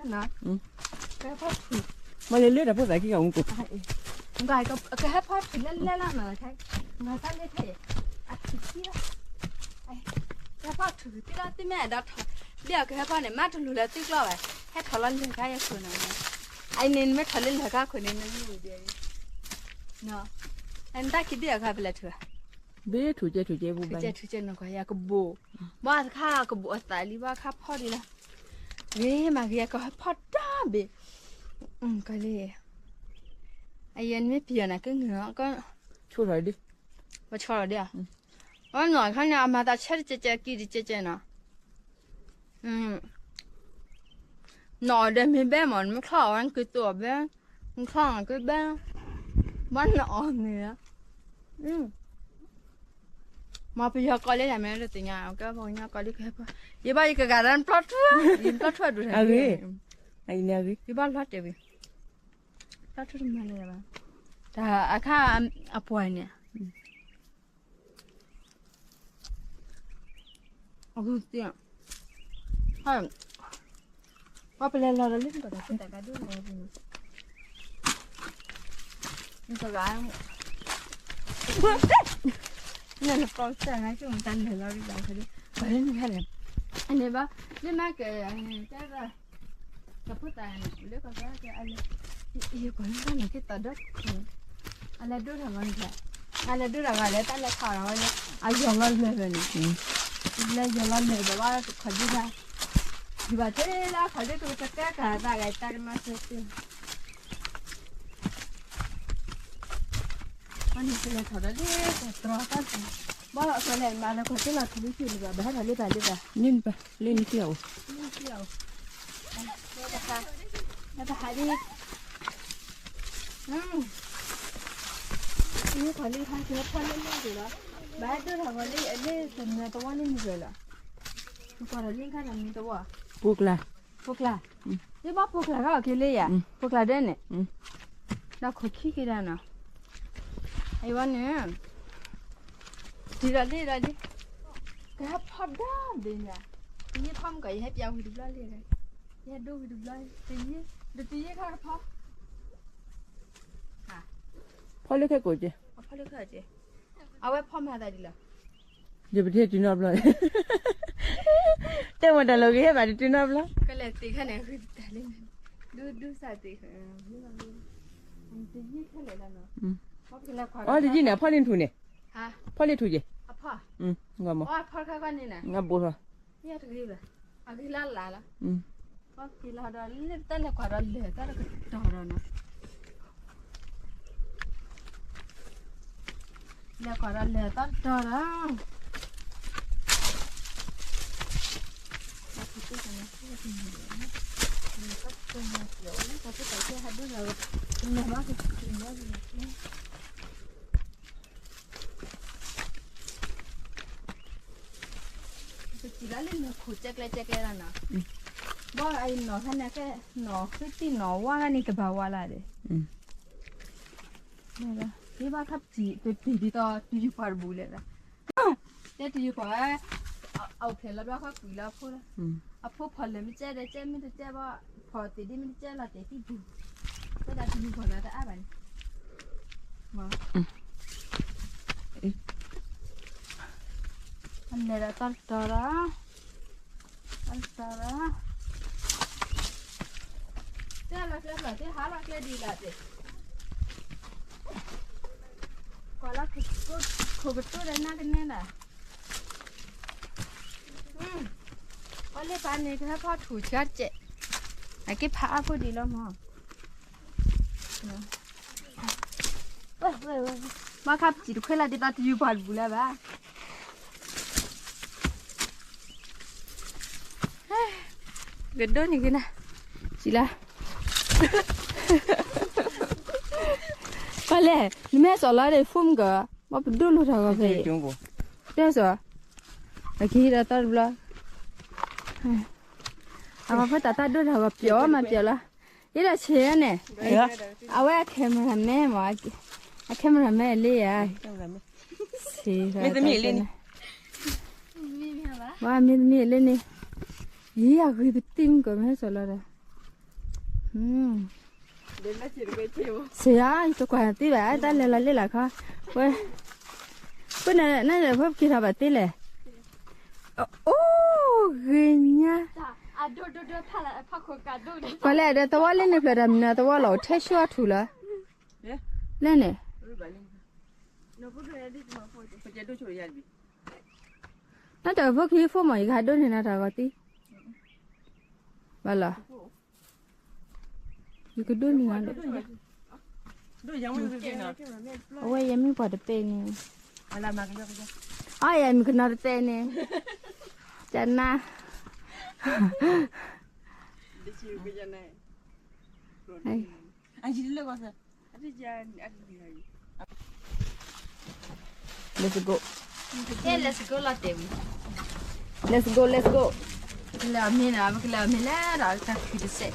ၤ, မ့ၢ်လၢလၢတၢ်ဖိသၣ်ခံဂၤမူကိၣ်, ကဟဲဖီထူၣ်လၢလဲၣ်လၢနီၤ, အထူၣ်ခံလီၤ, ကဟဲဖီထူၣ်သ့လီၤ သုမ့ၢ်အဲၣ်ဒိးထီၣ်, လၢအကဟဲဖီန့ၣ် မ့ၢ်တလိၣ်လၢသုကျီဘၣ်, ဟဲထီၣ်လီၤလၢၢ်ခါယခိၣ်နီၤ, အံၤန့ၣ် နမ့ၢ်ထီၣ်လၢလၢၢ်ခါခိၣ်န့ၣ် နမ့ၢ်ဝံၤဒ်အံၤ, နတၢ်ခံဘ့ၣ်အခါပလဲၤထူၣ်ဧါ ဘ့ၣ်ထူၣ်ကဲထူၣ်ကဲပူၤဘၣ်, ထူၣ်ကဲထူၣ်ကဲနီၢ်ကွၢ်ယၤကဘိၣ်, ဘၣ်တခါကဘိၣ်အသးလံ ဘၣ်ခါဖီဒံးလီၤ, ဂ့ၤမးဂ့ၤ ကဟဲဖီတၢ်ဘ့ၣ်, ကလံ, အယဲၢ်နမ့ၢ်ပျံၤအီၤနၤကငၢၢ်, ဆိထီၣ်ဒံး, ပဆီထီၣ်ဒံးဧါ, အနီၢ်ခါန့ၣ် အမၤသးဆၢတကဲကဲကံတကဲကဲနီၤ နအီၣ်ဒီးမ့ၢ်ဘဲမး နမ့ၢ်ချီအီၣ်ဝဲ နက့ၤသိးအီၣ်ဘဲ, နချီအီၣ်က့ၤဘဲ, ဘၣ်နအီၣ်မ့ၢ်ဧါ, မ့ၢ်ပယီၤကီးလၢယၤမ့ၢ်တသ့ၣ်ညါ ကဲပှၤကညီကီးလၢကဟဲဖီ, ယဘၣ်ယကဂၤဒီးနပျီထူ, ယပျီထူအဒိၣ်တၢ်ဂ့ၤ, ယဘၣ်လီၤတဲာ်ဝံၤ, ပျီထူတမၤလၢၤဘၣ်, တၢ်အခါအပှၤန့ၣ် အဂုၢ်သ့ၣ်, ပှၤပလဲၤလီၤဒီးလၢနကီၢ်တၢ်ကဒိၣ်လီၤ, နတဂၤ နလပီစၢ်ဂၤကမတၤလဲၤလီၤဒ်ဘၣ်ခီဒ် ပှၤလၢနခါလဲၣ် အန့ၣ်ဘၣ် လၢမၤကဲ တၢ် ကဖိသၣ်န့ၣ် လၢကီၢ်ကီၢ်ကဲအလဲၤ ယကွၢ်လၢတၢ်န့ၣ်က့ၤသးဒီခိၣ် အလဲၤဒိတၢ်ဂီၤန့ၣ် အလဲၤဒိတၢ်ဂီၤလဲၤတၢ်လဲၤခးဂီၤဝဲလၢ အယီၤလီၤလၢာ်ဘၣ်န့ၣ် လၢယီၤလီၤလၢာ်ဘၣ်ဘၣ်ခီဒ်တၢ် ယဘၣ်တဲလၢခီဒ်ကကဲကၤသးဂၤတၢ်ကမၤစၢၤ အန့ၣ်ကလဲၤထီၣ်ဒီးလၢတၢ်တြီတၢ်တၢ် ဘၣ်အကလဲၤမၤလၢခီၣ်က့ၤလီၤထူလံထူလံဘၣ် ဘၣ်ဟဲထီၣ်လၢတၢ်လၢတၢ် လၢနပၢ် လၢနတံၢ်အအိၣ် လၢနတံၢ်အအိၣ် လၢတဟးဒ် လၢခီၣ်လံခါက့ၤဖီလၢလၢက့ၤလီၤ ဘၣ်ဟဲဒိၣ်ထီၣ်ဂီၤလၢ လၢတနၤသဝီလၢမုၢ်ဂၢၢ်လီၤ နကွၢ်ဒီးလၢခါနၤမံၤသဝီ ပူကျါ ပူကျါ ယဘၣ်ပူကျါခီၣ်က့ၤလၢယၤ ပူကျါဒဲန့ၣ် ဒီးခိၣ်ခံက့ၤဒၣ်နီၤ အဝဲန့ၣ် ဒ်ဒီးလံဒီးလံ ကဟဲဖီဒီဘ့ၣ်ညါ တယံာ်ဖီမုၢ်ကီး ယဟဲပျးဝံၤတဘျီလံ ယဟဲဒိဝံၤတဘျီ တယံာ် ဒီးတယံာ်ခါကဖီ ဖီလၢခဲကိာ်က့ၤ အဖီလၢခဲကိာ်က့ၤ အဝဲဖီမၤသးဒ်လီၤ ယပတဲတုၤနီတဘျီ တဲမ့ၢ်တၢ်လီၤဂ့ၤဟဲဘၣ်တတုၤနီတဘျီ ကလဲၤသ့ၣ်ခါန့ၣ် ဂ့ၤတၢ်လံ ဒူဒူစၢ်သ့ၣ် တယံာ်ခဲလၢာ်လီၤနီၤ အီတယံာ်န့ၣ် အဖီလံထူၣ်န့ၣ် ဖီလံထူၣ်က့ၤ အဖီ အဖီခါခါန့ၣ်န့ၣ် ငါဘိထီၣ် ယတဂ့ၤဘၣ် အဂ့ၤလၢ်လၢ်လီၤ ဖီက့ၤလီၤဒီး လၢတၢ်လဲၤကွၢ်ဒီးလဲၤတၢ်တကတီၢ်ဒီးနီၤ လဲၤကွၢ်ဒီးလဲၤတၢ်တတီၢ်ဒီး ပစံးလၢလၢနခိၣ်ကဲကျဲကဲကျဲလီၤနီၤ, ဘၣ်အံၤနီၢ်ခါန့ၣ်ကဲ နီၢ်ဃုသံၣ်နီၢ်ဝါဂၤန့ၣ်တဘၣ်ဝါလၢၤဒီး, ယဘၣ်ခါပစံး ပပံာ်ဒ်သိးတယုၢ်ပှၤတဘူၣ်လဲၣ်, တဲတယုၢ်ပှၤဝဲ အအိၣ်ဖျဲၣ်လီၤဘျီခီကွံာ်လၢအဖိလီၤ, အဖိဖီၣ်လၢာ်မ့ၢ်ကဲဒီးကဲမ့ၢ်တကဲဘၣ်, ဖီၣ်သ့ၣ်ဒ်မ့ၢ်တကဲလီၤတဲာ်သံပူၤ, တဲဒၣ်တယုၢ်ပှၤလီၤတအါဘၣ်န့ၣ် အလဲၤဒီးတၢ်တတီၤဒီး, တၢ်တတီၤဒီး, တဲလီၤကျဲဖျၢၣ် တဲဟးလီၤကျဲဒ်လဲၣ်တဲ, ကွၢ်လၢခိၣ်ကတိၢ်ဒီးနါကနဲဒၣ်, ပှၤလၢပာ်န့ၣ် ကဟဲဖီထူၣ်ဆါတကဲး, အက့ၤဖးအါဖိဒံးလီၤမး. ဘၣ်ခါပစံးတခွဲလၢဒ်သိးတယုၢ်ပှၤတဘူၣ်လၢၤဘၣ်, ကဒိးန့ၢ်က့ၤနၤ, စံးလၢ, ပှၤလဲၣ် နမ့ၢ်စီၤလီၤဒီး ဖိမုၣ်ကီး, ဘၣ်ပဒိၣ်လိာ်တၢ်ဂီၤဖဲအံၤ, တဲစီၤ, အကဟံးဒီးသီတဘျီ, အဝဲဖိတၢ်သၣ်ဒိၣ်တၢ်ဂီၤပျီၤမးပျီၤလီၤ, ယဲဒၣ်ဆဲးန့ၣ်, အဝဲအ camera man မး, အ camera man လၢယၤ, မ့ၢ်သမံးလၢန့ၣ်, ဝဲမ့ၢ်သမံးလၢန့ၣ်, ယံၤအဂ့ၤပသံမုၣ်ကီး မ့ၢ်ဟဲစီၤလီၤဒီး, ဆဲးယၤ ယတကွၢ်သ့ဘၣ် တၢ်လဲၤလီၤလ့ၣ်လီၤခီ, ဝဲ, ပန့ၣ်နဖဲပက့ၤထီၣ်ဘၣ်သ့လဲၣ်, အိၣ်ဂ့ၤညါ, ပှၤလဲၣ်ဒီးသဝီလၢန့ၣ်ဖျၢၣ်တၢ်မနုၤသဝီလီၤ အိၣ်ထဲဆူအထူၣ်လီၤ, လၢန့ၣ်, နတၢ်ဖိခံဖိမး ယကဟးဒိးန့ၢ်နၤတၢ်ဂီၤသံ, ဘၣ်လီၤ, ယကဒိးန့ၢ်နၤလီၤ, အဝဲယမ့ၢ်ပှၤတပဲန့ၣ်, အယမ့ၢ်ကနီၤတပဲန့ၣ်, ကနါ Let's go. Let's go လီၤတဲာ်ဝံၤ, Let's go, let's go. ကလဲၤအီၤမ့ၢ်နီၤ ပကလဲၤအီၤမ့ၢ်လၢဒီးတၢ်ခုၣ်တစဲး,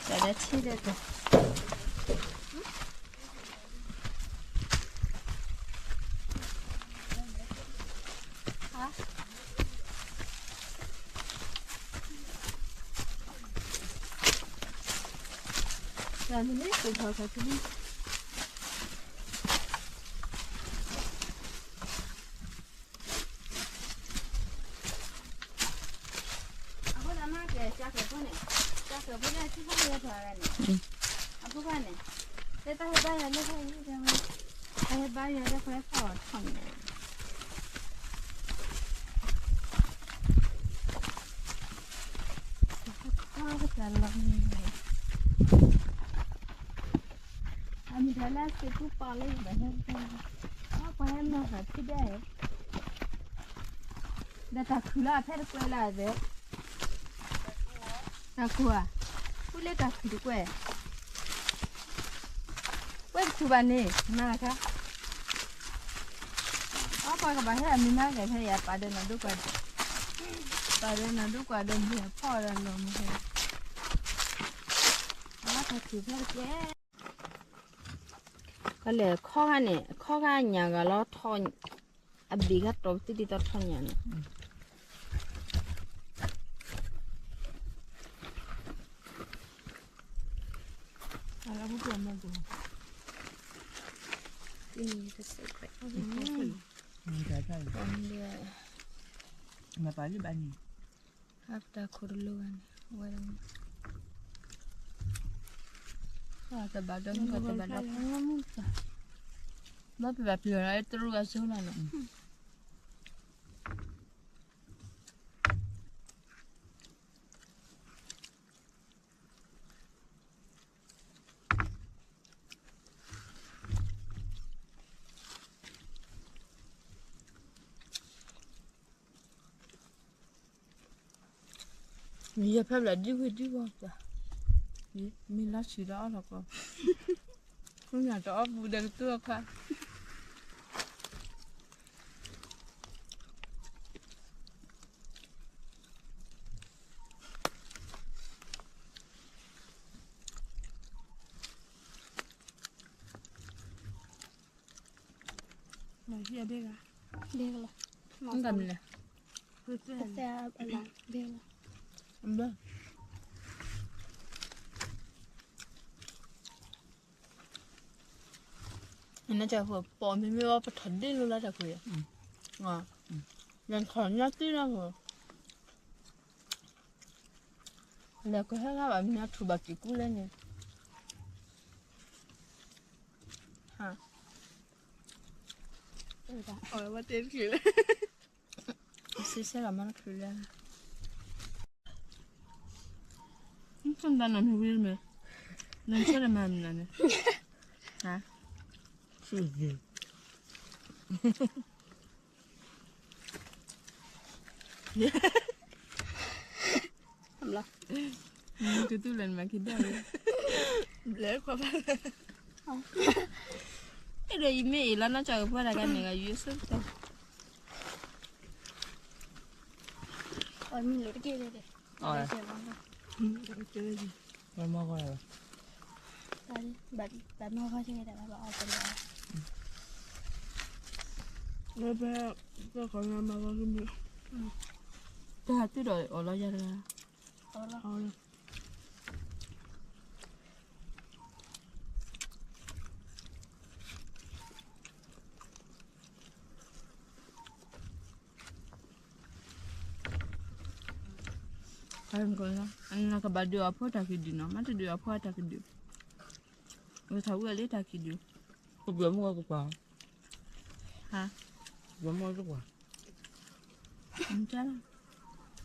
တၢ်ဒၢထံဒၢတၢ် တၢ်မ့ၢ်န့ၣ် ကိၢ်ထီၣ်ခါဆူ အဖိခွါန့ၣ်, တဲတၢ်ဟဲဘါယွၤလၢဖဲအံၤ, တၢ်ဟဲဘါယွၤလၢဖဲဖီၣ်ထီၣ်န့ၣ်, အမ့ၢ်တၢ်လၢစ့ၢ်ကူပာ်လၢယဘၣ်ဟဲ, ပှၤဟဲနီၤသးထံၣ်ဒၣ်, ဒီးတၢ်ခုၣ်လၢအဖဲတကွဲးလၢအသဲ, တၢ်ခိၣ်ဧါ, ဃုလၢတၢ်ခုၣ်တကွဲး, ကွဲးတခုၣ်ဘၣ်န့ၣ် နၤခါ, အပှၤကဘၣ်ဟဲအမံၤမၤက့ၤဖဲယၤ ပာ်ဒီးနီၢ်ဒိကွၢ်ဒီး, ပာ်ဒီးနီၢ်ဒိကွၢ်ဒီး မ့ၢ်အဖီၣ်ဒီးနီၢ်မ့ၢ်ဟဲ, အတၢ်ခုၣ်ဖဲတကွဲး, ကလဲၤခီဂၤန့ၣ် ခီဂၤညၣ်ဂၤလီၤထီၣ်, အဘ့ၣ်ခါတီၤပသံဒ်သိးထီၣ်ညၣ်န့ၣ် မၤပာ်လံဘၣ်န့ၣ်, အတၢ်ခိၣ်တလိၤဂၤန့ၣ် ဝဲ, တဘၣ်ဒီးမုၢ်ကီၢ်တဘၣ်ဒီး, ဘၣ်ပဘၣ်ပျံၤအီၤလၢတရူးဂၤစိလီၤနီၤ. မ့ၢ်ယဖဲဘျီဒံဝံၤဒံဝီၤ, မ့ၢ်လါဆံးဒီးအီၣ်လီၤကီး, မ့ၢ်တအီၣ်ပူၤဒီးကသူအခါ မၤဟံၣ်အဒ့ၣ်ဂၤ, ဒ့ၣ်ဂၤလီၤ, မၤသးမနုၤလဲၣ်, ကသ့အလီၤ, ဒ့ၣ်ဂၤလီၤ, ဘၣ် နကပီၢ်မ့မ့ၢ်ဝဲပထီၣ်ဒ့ၣ်လိၤလၢတၢ်ခွဲး, လဲၤထီၣ်ညါတံၢ်လၢ, လဲၤကဟဲဂၤဘၣ်မ့ၢ်ထူၣ်ဘၣ်က့ၤကူလဲၣ်န့ၣ်, အဝဲတဲတချုးလဲၣ်, စံးဆဲလီၤမၤတချုးလဲၣ်, နတၢ်နီၢ်မ့ၢ်ဝံၤမ့ၢ်, နဆဲဒီးမၤမနုၤန့ၣ်, ဟါ, ကတူၢ်လၢနမၤက့ၤဒၣ်ဝဲ, ဘျဲၣ်ခွါဘၣ်, အဲၣ်ဒိးယမ့ၢ်အံၤလီၤ နီၢ်ကၠီကပှၢ်တၢ်ကါန့ၣ်ဂၤ ယုဆိကတၢၢ်, အီၣ်မ့ၢ်လိာ်တက့ၢ်လၢ, အီၣ်, ဘၣ်မီၢ်ဂီၢ်, ဘၣ်မီၢ်ဂီၢ်တက့ၢ်, ဘၣ်အီၣ်တက့ၢ်, လၢဖဲ, ဖဲခီနမၤဂီၢ်ကမ့ၢ်, တၢ်ဟးတုၤဒီးအီၣ်လီၤယၤတဂၤ, အီၣ်လီၤ နကဘၣ်ဒုးအီၣ်ဖိတၢ်ခံဒုးနီၤ, မ့ၢ်တဒုးအီၣ်ဖိအတၢ်ခံဒုး, ဝဲထီၣ်ဝံၤလၢတၢ်ခံဒုး, ကဘၣ်မုၢ်ကကွၢ်, ဟါ, ကဘၣ်မုၢ်ကကွၢ်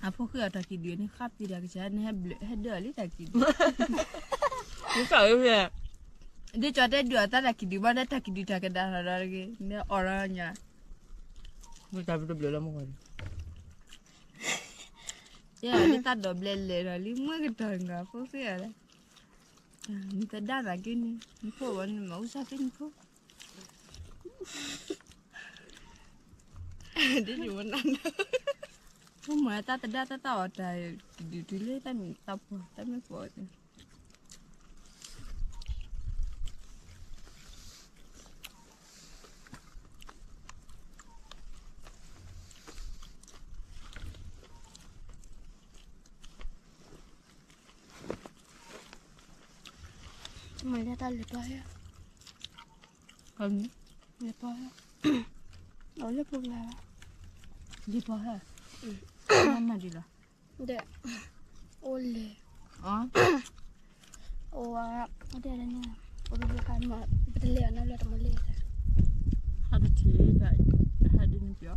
အဖိဃ့အီၣ်တၢ်ခံဒုးန့ၣ် ဃါပ့ၤတၢ်ကစၢ်န့ၣ် ဟဲဒၢအီၤလံတၢ်ခံဒုး, ဒ်ကၠီတဲဒုးအီၣ်သးတၢ်ခံဒုးဘၣ်ဒီး တၢ်ခံဒုးတၢ်ကဒါထီၣ်ဒီးတဂ့ၤ နအီၣ်လီၤညါ, မ့ၢ်တၢ်ဘျုးလၢမုၢ်ဂီၢ်န့ၣ်, ယဲဒ်တၢ်ဒိးဘျဲးလဲၤဒီးလံ မုၢ်ကတီၤနၤဖိဃ့အီၣ်လၢ, နတဒါသးက့န့ၣ် နဖိဘၣ်န့ၣ် မၤအူစၢ်သ့နဖိ ဒ်ယဝဲနၤ, ဖိမၤတၢ်တဒါတၢ်တၢ်အီၣ်တၢ်, ဒုးတုၤလၢတၢ်မ့ၢ်တၢ်ပှီၤ တၢ်မ့ၢ်ပှီၤန့ၣ်, မၤလၢတၢ်လဲၤပှၤဟဲ, လဲၤပှၤဟဲ, အီၤလၢပှၤ, လဲၤပှၤဟဲ, မၤဒ်လီၤ, ဒီး, အိၣ်လဲၤ, အိၣ်ဝဲ, အိၣ်ဒ်န့ၣ်, အိၣ်ဒ်ခါမး, ပတလဲၤအီၤနီတဘျီတမ့ၢ်လဲၤ, ဟးတထံၣ်, ဟးဒ်န့ၣ်ပျီ,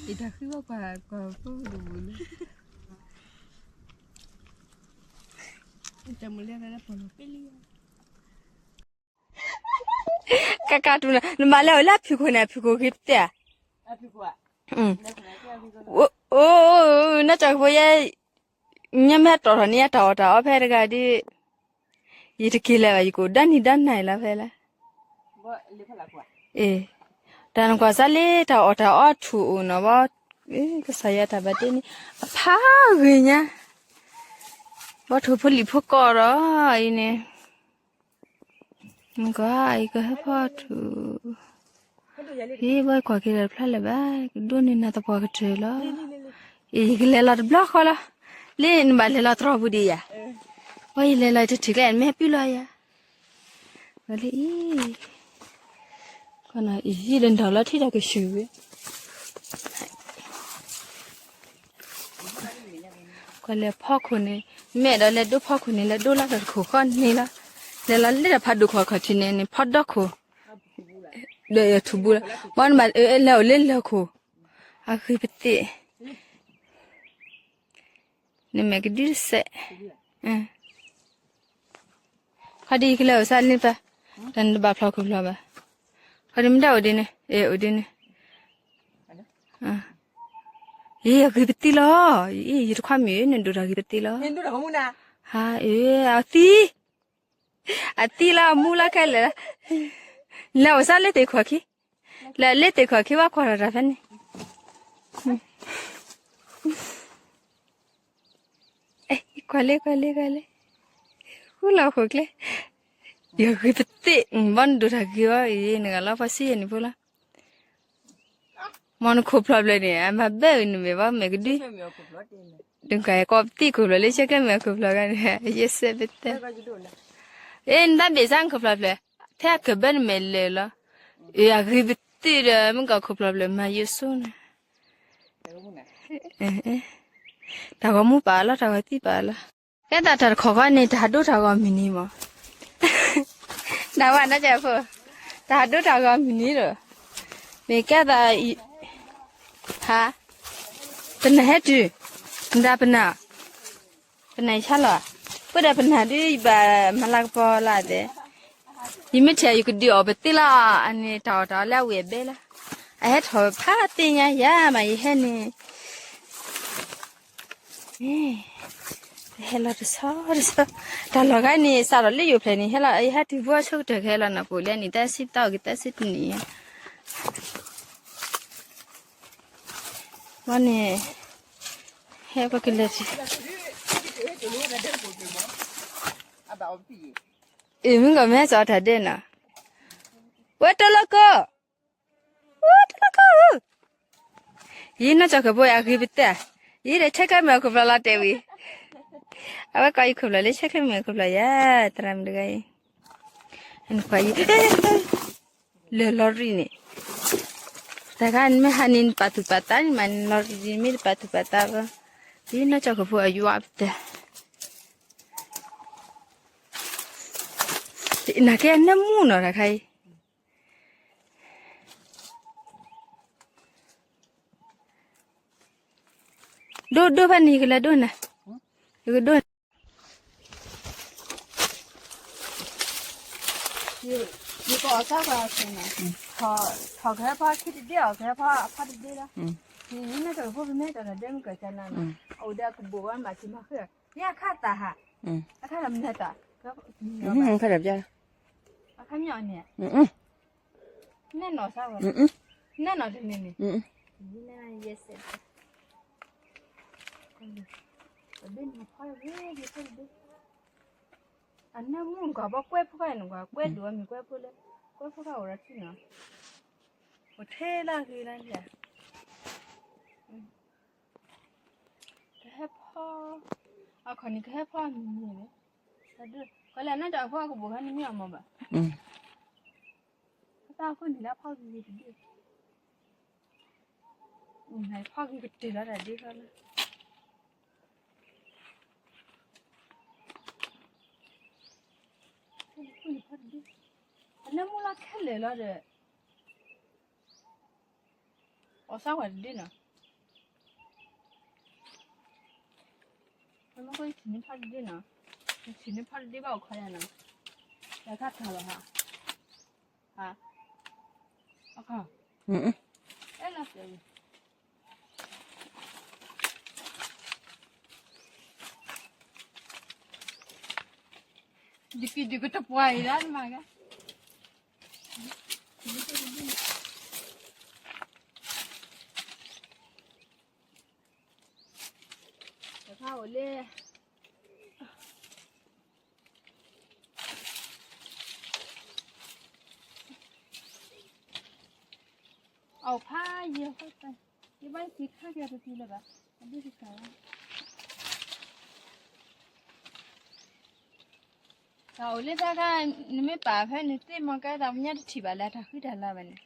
အတၢ်ဃံဘၣ်ကွၢ်ကွၢ်ဖိတပူၤလၢ, တၢ်မုၢ်လၢ်လၢပလီၤပ့လံ, ကကတူၢ်နၤ နမၤလဲၤအိၣ်လၢအဖုၣ်ခိၣ်န့ၣ် အဖုၣ်ခိၣ်ဂ့ၤပတဲ, အိ နီၢ်ကၠီကဖိယဲ, ညမ့ၢ်တီၢ်ထီၣ်န့ၣ် ယတၢ်အီၣ်တၢ်အီဖဲတဂၤဒီး, ယတက့ၤလၢၤဘၣ် ယကအိၣ်ဒီနံၤဒီနၤလီၤဖဲလၢ, အ့, တၢ်နကွၢ်စၢ်လၢတၢ်အီၣ်တၢ်အီထူၣ်အိၣ်နီၤဘၣ်, ကစၢ်ယွၤတၢ်ဘၣ်တ့န့ၣ်, အဖးဂ့ၤညါ, ဘီထူၣ်ဖိလံာ်ဖိကီၢ်ဒီးအံၤန့ၣ် နကွၢ် ယကဟဲဖီထူၣ်, ဟ့ၣ် ဘၣ်ကွၢ်က့ၤဒီးတဖျါလၢၤဘၣ်, ကဒိးန့ၢ်နၤသပှၢ်ကတၢၢ်လီၤ, အံၤယကလဲၤလီၤတဘျီဃီလီၤ, လၢနဘၣ်လဲၤလီၤတြီၤပူၤဒံးယၤ, အံၤယလဲၤလီၤတထံၣ်ကျဲ မ့ၢ်ဟဲပုၢ်လီၤယၤ, ဝဲလၢအံၤ ယဒီးနတၢ်လီၤထံတၢ်ကဆူၣ်ဝဲ, ကွၢ်လဲၤဖီခိၣ်န့ၣ်, မ့ၢ်အဲၣ်ဒိးလဲၤဒိဖီခိၣ်န့ၣ် လဲၤဒိလီၤတၢ်တခိၣ်ဃီန့ၣ်လီၤ, လဲၤလီၤလၢတၢ်ဖးဒိၣ်ခိၣ်အခီၣ်ထံးန့ၣ်န့ၣ် ဖီဒီခိၣ်, ဒီးထူၣ်ဘူးလီၤ, ဘၣ်နဘၣ်လဲၤအိၣ်လၢလၢၢ်ခိၣ်, အဂ့ၤပသ့ၣ် နမဲာ်ကဒုတစဲး, ခီဒ်ယကလဲၤအိၣ်စးလၢပၢ်, တၢ်နတဘၣ်ဖျီခိၣ်ဖျီဘၣ်, ခီဒ်မ့ၢ်တၢ်အိၣ်ဒ်န့ၣ်, အဲ အိၣ်ဒ်န့ၣ်, အံၤ အဂ့ၤပသ့ၣ်လီၤ, အံၤ ယတခွါမုၣ်ဧၢ နဒိၣ်တၢ်ဂ့ၤပသ့ၣ်လီၤ, ဟါ အံၤ အသံ, အသံလီၤ အမူလီၤခဲလၢာ်လီၤ, လဲၤအိၣ်စးလၢသ့ၣ်ခိၣ်ခံ, လဲၤလၢသ့ၣ်ခိၣ်ခံ ဘၣ်ကွၢ်ထီၣ်တၢ်ဖဲန့ၣ် ကွၢ်လၢ ကွၢ်လၢ ကွၢ်လၢ, ဃူလီၤခိၣ်ကျဲ, ယဂ့ၤပသ့ၣ် ဘၣ်နဒိၣ်တၢ်ဂ့ၤအီၤအံၤ နဂၤလီၤဖီဆံယဲၢ်နံၣ်ဖိလီၤ, မ်နခိၣ်ဖျီၣ်ဖျၢၣ်န့ၣ် အမၤဘၢအံၤနမဲာ်ဘၣ်မဲာ်ကဒု, ဒုးကကိးပသံၣ်ခိၣ်ဖျီၣ်လၢဆဲကဲမဲာ်ခိၣ်ဖျီၣ်ဂၤန့ၣ် ယဲၢ်စဲးပသဲ, အ့ နတၢ်ဘ့ၣ်စၢ်နခိၣ်ဖျီၣ်ဖျၢၣ်, ဖဲအကဘၢနမဲာ်လၢာ်လီၤ, အ့ အဂ့ၤပသ့ၣ်ဒီး မ့ၢ်ကခိၣ်ဖျီၣ်ဖျၢၣ်မၤယိၤစိန့ၣ် တၢ်ဂီၤမူပာ်လီၤ တၢ်ဂီၤသံပာ်လီၤ, ကဲသးတၢ်တခီခီန့ၣ် တၢ်ဟးဒိတၢ်ဂီၤမုၢ်နံၤမး, တၢ်ဝဲနကၢၢ်ဖိ, တၢ်ဟးဒိတၢ်ဂီၤမုၢ်နံၤဒီး, မ့ၢ်ကဲသး, ဟါ, ပနၢ်ဟဲတုၤ, နဒၣ်ပနၢ် ပနၢ်ယဆါလီၤ, ပဒီးပနၢ်ဒုး ယဘၣ်မၤလၤကပီၤလၢအသဲ, ယမ့ၢ်ထံၣ်ယကဒုးအီၣ်ပသ့လီၤ, အန့ၣ်တၢ်အီၣ်တၢ်အီလၢအဝံၣ်အဘဲလီၤ, အဟဲထီၣ်ဖးသ့ၣ်ညါယၤမး ယဟဲန့ၣ်, ဟဲလီၤတဆီတဆီ, တၢ်လီၢ်ဂၤန့ၣ် စးထီၣ်လၢယိာ်ဖျဲၣ်န့ၣ် ဟဲလီၤ ယဟဲတုၤဘိအဆိကတၢၢ်ကဟဲလီၤနၢ်ပူၤလၢနံၣ်သၢဆံ ပသးအိၣ်က့ၤသၢဆံတနံၣ်, ဘၣ်န့ၣ်, ဟဲပကလဲၤထံၣ် အ့ၣ် မုၢ်ကီၢ်မ့ၢ်ဟဲစိာ်တၢ်ဒဲးနီၤ, ဝဲတလီၤကီၢ်, ဝဲတလီၤကီၢ်ဧၢ, ယံၤနီၢ်ကၠီၣ်ကဘိအဂ့ၤပသဲ, ယံၤဒီးဆဲးခဲမ့ၢ်အခိၣ်ဖျီၣ်လီၤတဲာ်ဝံၤ, အဝဲကိးယခိၣ်ဖျီၣ်လၢဆဲးခဲမ့ၢ်အခိၣ်ဖျီၣ်ယၤ, သရၣ်မုၣ်တဂၤအံၤ, နခွါယံၤ လၢလီၤရံၣ်န့ၣ်, တၢ်ခါနမ့ၢ်ဟးန့ၣ် နပာ်သူၣ်ပာ်သးန့ၣ်မး နလီၤရံၣ်န့ၣ်မ့ၢ်တပာ်သူၣ်ပာ်သးဘၣ်, ယံၤနီၢ်ကၠီၣ်ကဘိအယွၤပသဲ နာ်က့အနၢမူနီၤတၢ်ခါအံၤ, ဒိၣ်ဒိၣ်ဖဲန့ၣ် ယကလဲၤဒိၣ်နၤ, ယကဒိၣ်, ယကအီၣ်စၢ်ဖးန့ၣ်, ထီၣ်ကဟဲဖီခံ တဒ့ အီၣ်ကဟဲဖီအဖီတဒ့လီၤ, ယံၤနီၢ်ကၠီၣ်ကဘိ ပမ့ၢ်တၢ်တၢ်ဒဲမုၢ်ကၢၢ်ကၢနၤနီၤ, အအိၣ်ဒီးအကဘိၣ်ဝဲမၤထံမၤဃ့, ယအခါသၣ်ဟး, အခါသၣ်မနုၤသၣ်, အခါမ့ၢ်အီၤန့ၣ်, နဲၣ်နီၢ်စၢ်ဝဲ, နဲၣ်နီၢ်တန့ၣ်န့ၣ်, ယဲစဲး, အဘ့ၣ်နဖီတဘ့ၣ်, အနၢမူနကွၢ်ဘၣ်ကွဲဖိခါအံၤနကွၢ် ကွဲဒိၣ်အမ့ၢ်ကွဲဖိလၢ, ကွဲဖိခါအိၣ်ဒီးထံနီၤ, အိၣ်ထဲလၢအဂ့ၤလၢလၢ ကဟဲဖီ, အခီၣ်န့ၣ် ကဟဲဖီအမုၢ်နံၤန့ၣ်, တၢ်ဒုး, ခ ပလဲၤနီၢ်တၢ်အခိၣ်အကဘိးခါန့ၣ်မ့ၢ်အမၤဘၣ်, တၢ်အခိၣ်န့ၣ်လၢဖီၣ်ဂ့ၤဂ့ၤတဒ့ၣ်, ဖီၣ်ဂ့ၤကတၢၢ်လီၤတၢ်ဒ့ၣ်ခါလၢ အနၢမူလၢခဲလၢာ်လီၤဒီး အီၣ်စၢ်ဝဲတဒ့ၣ်နီၤ, မ့ၢ်ကထံၣ်န့ၢ်ဖီၣ်တဒ့ၣ်နီၤ, ထံၣ်န့ၢ်ဖီၣ်တဒ့ၣ်ဘၣ်အိၣ်ခီယၤနီၤ, တၢ်ခါထီၣ်လီၤဟါ, ဟါ, အခါ, အဲလီၤစဲး ဒကံဒကတပှၤအံၤဒၣ်မၤဂၤ, တခါအိၣ်လၢ အဖးယဲၢ်, ယဘၣ်က့ၤခါက့ၤတတုၤလၢၤဘၣ်, အဒိၣ်တခါ တၢ်အိၣ်လၢတၢ်ခါ, နမ့ၢ်ပာ်ဖဲနသ့ၣ်မီၤကဲတၢ်ပညၣ်တထံၣ်ဘၣ်လၢ တၢ်ဃံတၢ်လၤဘၣ်န့ၣ်,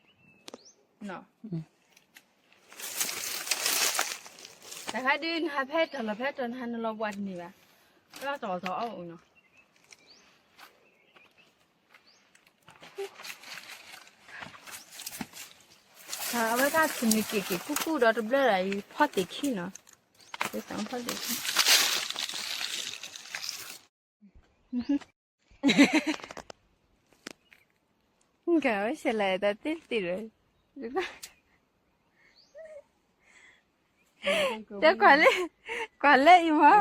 တၢ်ခါဒုးနဟးဖဲတၢ်လီၢ်ဖဲတၢ်နဟးနလီၤဘှါတန့ၢ်ဘၣ်, လၢတၢ်အီၣ်တၢ်အီအိၣ်နီၤ, အဝဲတၢ်ထူၣ်န့ၣ်က့ၤက့ၤကူၣ်ကူၣ်ဒီးတဘျၢဒီးအံၤဖီၣ်သ့ၣ်ခံနီၤ, သ့ၣ်သၣ်ဖီၣ်သ့ၣ်ခံ, ကဝဲဆဲးလၢတၢ်သ့ၣ်သ့ၣ်ဒီး တဲကွၢ်လၢ, ကွၢ်လၢအံၤမး,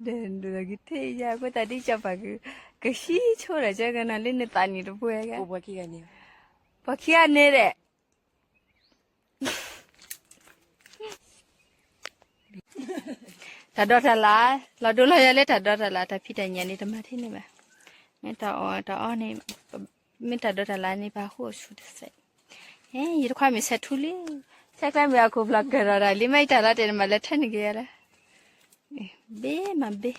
ဒီးဒိၣ်ဒီးကထံၣ်ယၤ အဃိသတးဒ်ကၢ်ပၤက, ကဟံးဆိဒီးကဲကနၤလၢနသးနံၣ်တပှဲၤဂၤ, ပှၤခံဂၤန့ၣ်ဒီး တၢ်ဒီးတၢ်လၤ, လီၤဒိလီၤယၤလၢတၢ်ဒီးတၢ်လၤ တၢ်ဖံးတၢ်ညၣ်န့ၣ် တမၤထဲန့ၣ်ဘၣ်, မ့ၢ်တၢ်အီၣ်တၢ်အီန့ၣ်, မ့ၢ်တၢ်ဒီးတၢ်လၤန့ၣ် ပာ်ဃိအဆူၣ်တစဲး, ယတခွါမ့ၢ်ဆဲးထူလံ, ဆဲးကျဲမ့ၢ်အခိၣ်ဖျီၣ်ကၢၢ်ဒီးတၢ်လံ မ့ၢ်ယတၢ်လီၤတဲာ်န့ၣ် မၤလၢထၢနက့ၤယၤလၢ, ဘ့မၤဘ့, ဘ့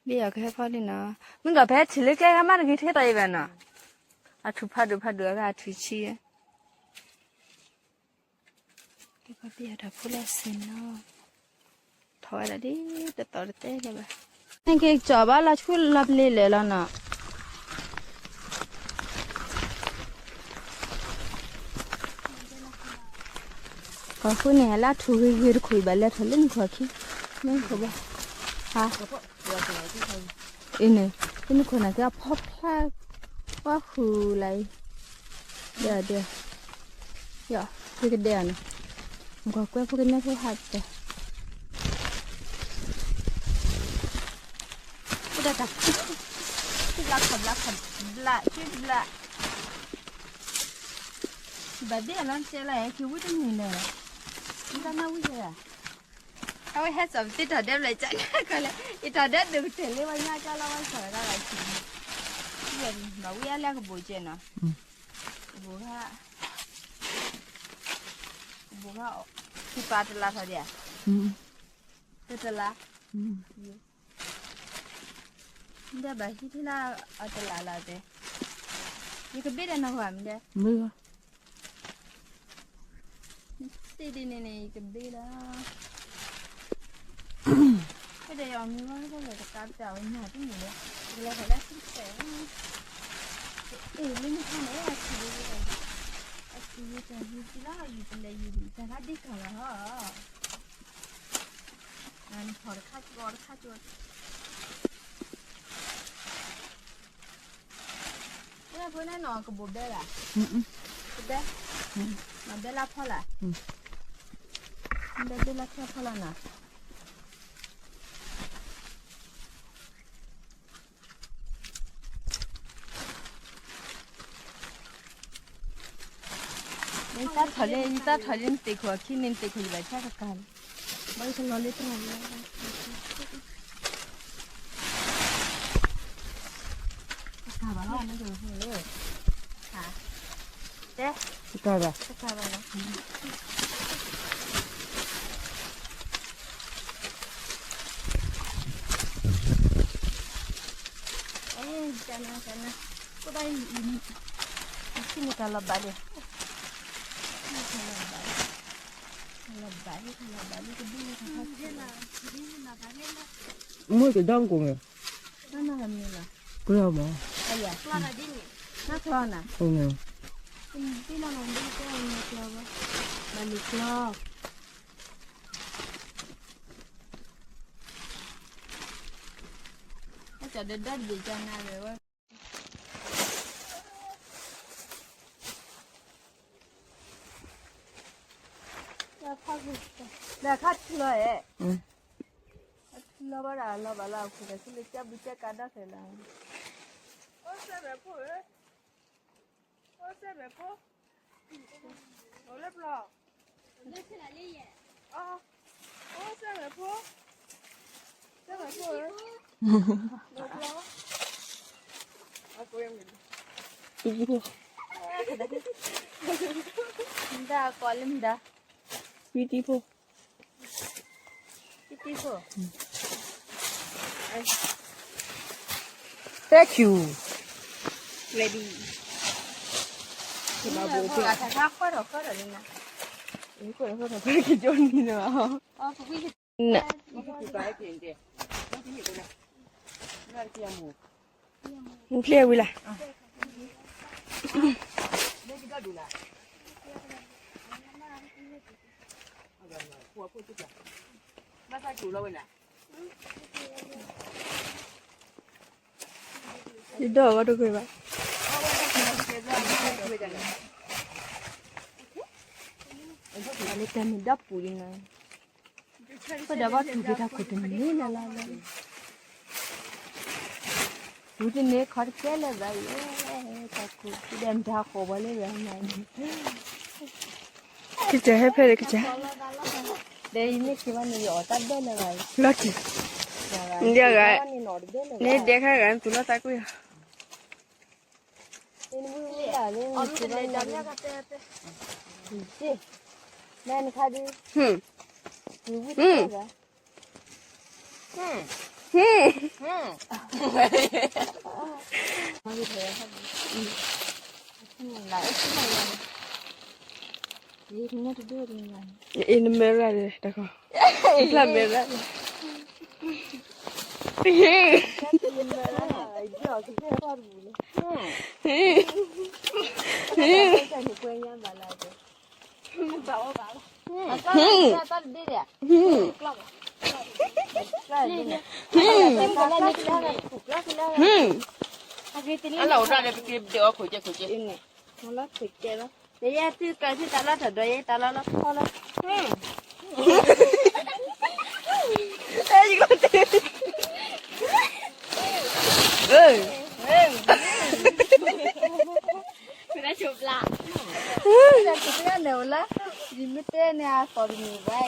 အီၤကဟဲဖီလံနီၤ, မ့ၢ်ကီၢ်ဖဲထံၣ်လၢကျဲဂၤမးတဂ့ၤထဲသိးအံၤဘၣ်နီၤ, အထူၣ်ဖးဒိၣ်ဖးဒိၣ်အဂၤအထူၣ်ဆံး ကဲပှၤပျဲၢ်တၢ်ဖိလၢအစ့နီၤ, ထီၣ်ဝဲဒၣ်ဒ်တသီၣ်တသဲဒၣ်ဘၣ်, နက့ၤကစီၣ်ဘၣ်လီၤဆူလီၤပျ့ၤလၢာ်လီၤနီၤ, ကီၢ်ဃုန့ၣ် လၢထူၣ်ဂ့ၤဂ့ၤတခိၣ်အံၤဘၣ်လဲၤထီၣ်လၢနခီၣ်ခံ, မ့ၢ်ခိၣ်ဘၣ်, ဟါ အံၤန့ၣ်, ဖဲနခိၣ်နၤက့အဖီဖျါ, ပှၤဃုလၢအံၤ, ဒဲဒဲ, ယီၤ ဖဲကဒဲအီၤန့ၣ်, နကွၢ်ကွဲဖိကနဲဖိဟးတၢ်, အိၣ်ဒၣ်တၢ်, ဘျါခီၣ်ဘျါခီၣ်, ဘျါက့ဘျါ, ဘၣ်ဒ်အလီၤတဲလၢက့ၤဝံတမံၤလၢၤ, မ့ၢ်တၢ်နၢ်ဝံယဲၢ်ဧါ အဝဲဟဲစိာ်ပသ့တၢ်ဒဲးဘျဲၣ်ကၢ်န့ၣ်ကီးလဲၣ်, ယတၢ်ဒဲးဒုးကတၢၢ်လၢပှၤညါကၢ်လီၤဝဲဆိးဝဲဒၣ်လီၤဆံး, မၤဝံအါလၢကဘိးကဲနီၤ, ကဘိးခါ, ကဘိးခါ, ထူပာ်တလးထီၣ်ဒံးဧါ, တတလး မ့ၢ်ဒဲဘၣ်ဟံးထံလၢအတလးလၢတဲ, ယကဘ့ၣ်ဒီးနီၢ်ဂၤမ့ၢ်ဒဲ, သ့ၣ်ဒ်န့ၣ်န့ၣ် ယကဘ့ၣ်လီၤ, ဖဲဒီးယအီၣ်မ့ၤဝဲဖဲလဲၣ်တကးပျၢ်ဝဲညၣ်တမ့ၢ်လၢ, ယကလဲၤထီၣ်လၢဆံဆဲး, အ့ၣ်လၢမ့ၢ်ခါန့ၣ် အဆံး, အဆံးယတၢ်ယူၤလီၤ ယူၤတလဲၤယူၤတၢ်ခါဒ့ၣ်ကၢ်လီၤ, နထီၣ်တခါကီတခါကီ, ဖိန့ၣ်နီၤ ကဘိးဘဲလၢ်, ကဘဲ, မၤဘဲလၢဖီလာ်, ဘဲဘဲလၢဖီဖီလာ်နီၤ. နတၢ်ထီၣ်လၢ နတၢ်ထီၣ်လၢနသ့ၣ်ခိၣ်အခံန့ၣ် နသ့ၣ်ခိၣ်ယဘၣ်ဆၣ်ကကၤလီၤ, ဘၣ်ယကလီၤလၢတၢ်လီၤ, ကကၤဘၣ်လီၤ နကၤလီၤ, တဲ, ကကၤဘၣ်, ကကၤဘၣ်လီၤ. ကနၣ်, ကနၣ်, ကနၣ်, ယထံၣ်န့ၢ်တၢ်လီၤဘၣ်ဒံး, တၢ်လီၤဘၣ်, တၢ်လီၤဘၣ်ဒံး, တၢ်လီၤဘၣ်ဒံး, တဘ့ၣ်လၢတၢ်ဖး, မုၢ်တဒီကီးန့ၣ်, တၢ်နၢ်မံၤလီၤ, ကျီမး, နၢ်ကျီနၤ, ဘၣ်လံကျီ, ဘၣ်လံကျီ, တၢ်ဒီဒၢတဘ့ၣ်ကနၣ်ဝဲ, လၢခါထူလီၤအဲၣ်, ထူလီၤဘၣ်ဒီးလီၤဘၣ်လၢအခိၣ်ဒီး ဆူလၢကၢ်ဘုကၢ်ကါဒီၣ်ဖဲလၢ, အိၣ်စဲရဲၣ်ဖိဧၢ, အိၣ်စဲရဲၣ်ဖိ, အိၣ်လၢပျီ, အိၣ်စဲရဲၣ်ဖိ, စဲရဲၣ်ဖိဧၢ, မတၤကိးလၢမတၤ, ဝံတံဖိ, ဝံတံဖိ, Thank you. Ready. နဖျဲဝံၤလၢ်, ယဒီးဝဲတဂ့ၤဘၣ်, လၢတၢ်မ့ၢ်ဒီပူၤလံနၤ, ပဒီးဘၣ်ထူက့ၤတၢ်ခိၣ်တန့ၢ်လၢ်လၢ်လၢ်, ထူတန့ၢ်ခီတကဲလၢၤဘၣ်အံၤ, တၢ်ခိၣ်ဒီးမတၤဃီၤဝဲလၢၤဘၣ်, ကစၢ်ဟဲဖဲဒီးကစၢ်, ဒီးယမ့ၢ်က့ၤဘၣ်န့ၣ်ယအီၣ်တၢ်ဒဲလၢၤဘၣ်အံၤ, လီၤတံၢ်, နဒဲခါဂၤနသူၣ်လီၤသးကွံာ်အီၤ အ့ နမဲရၣ်ဒီးတၢ်ခီ, ဖျၢၣ်မဲရၣ်ဒီးတၢ်ခီ, အလီၢ်အိၣ်ဒၣ်ဒီး ပက့ၤဒုးအီၤခိၣ်ကဲခိၣ်ကဲ, ယဲသုကၢၤသုတၢ်လီၢ်ထီၣ်ဒီး ယဲတၢ်လီၢ်လီၤဖီလီၤ, ယကလီၤတဲာ်, တၢ်ခိၣ်တဂၤန့ၣ်အိၣ်လၢ, ယမ့ၢ်တဲန့ၣ် အသီၣ်တမုာ်ဘၣ်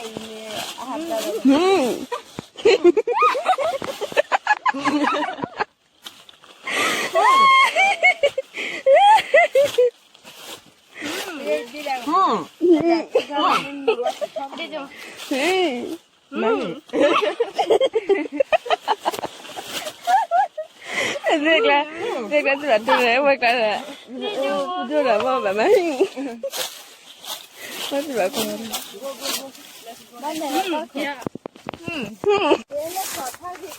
အံၤန့ၣ် အဟးဘျါဒီး သ့ၣ်ကျါ, သ့ၣ်ကျါ သူၣ်ဘၣ်ဒိၣ်န့ၣ် ဝဲကျါဒီး, ဒိၣ်ဒီးဘၣ်ဘၣ်မး, ဘၣ်သူၣ်ဘၣ်ခီ, ဘၣ်လဲၣ်, အ့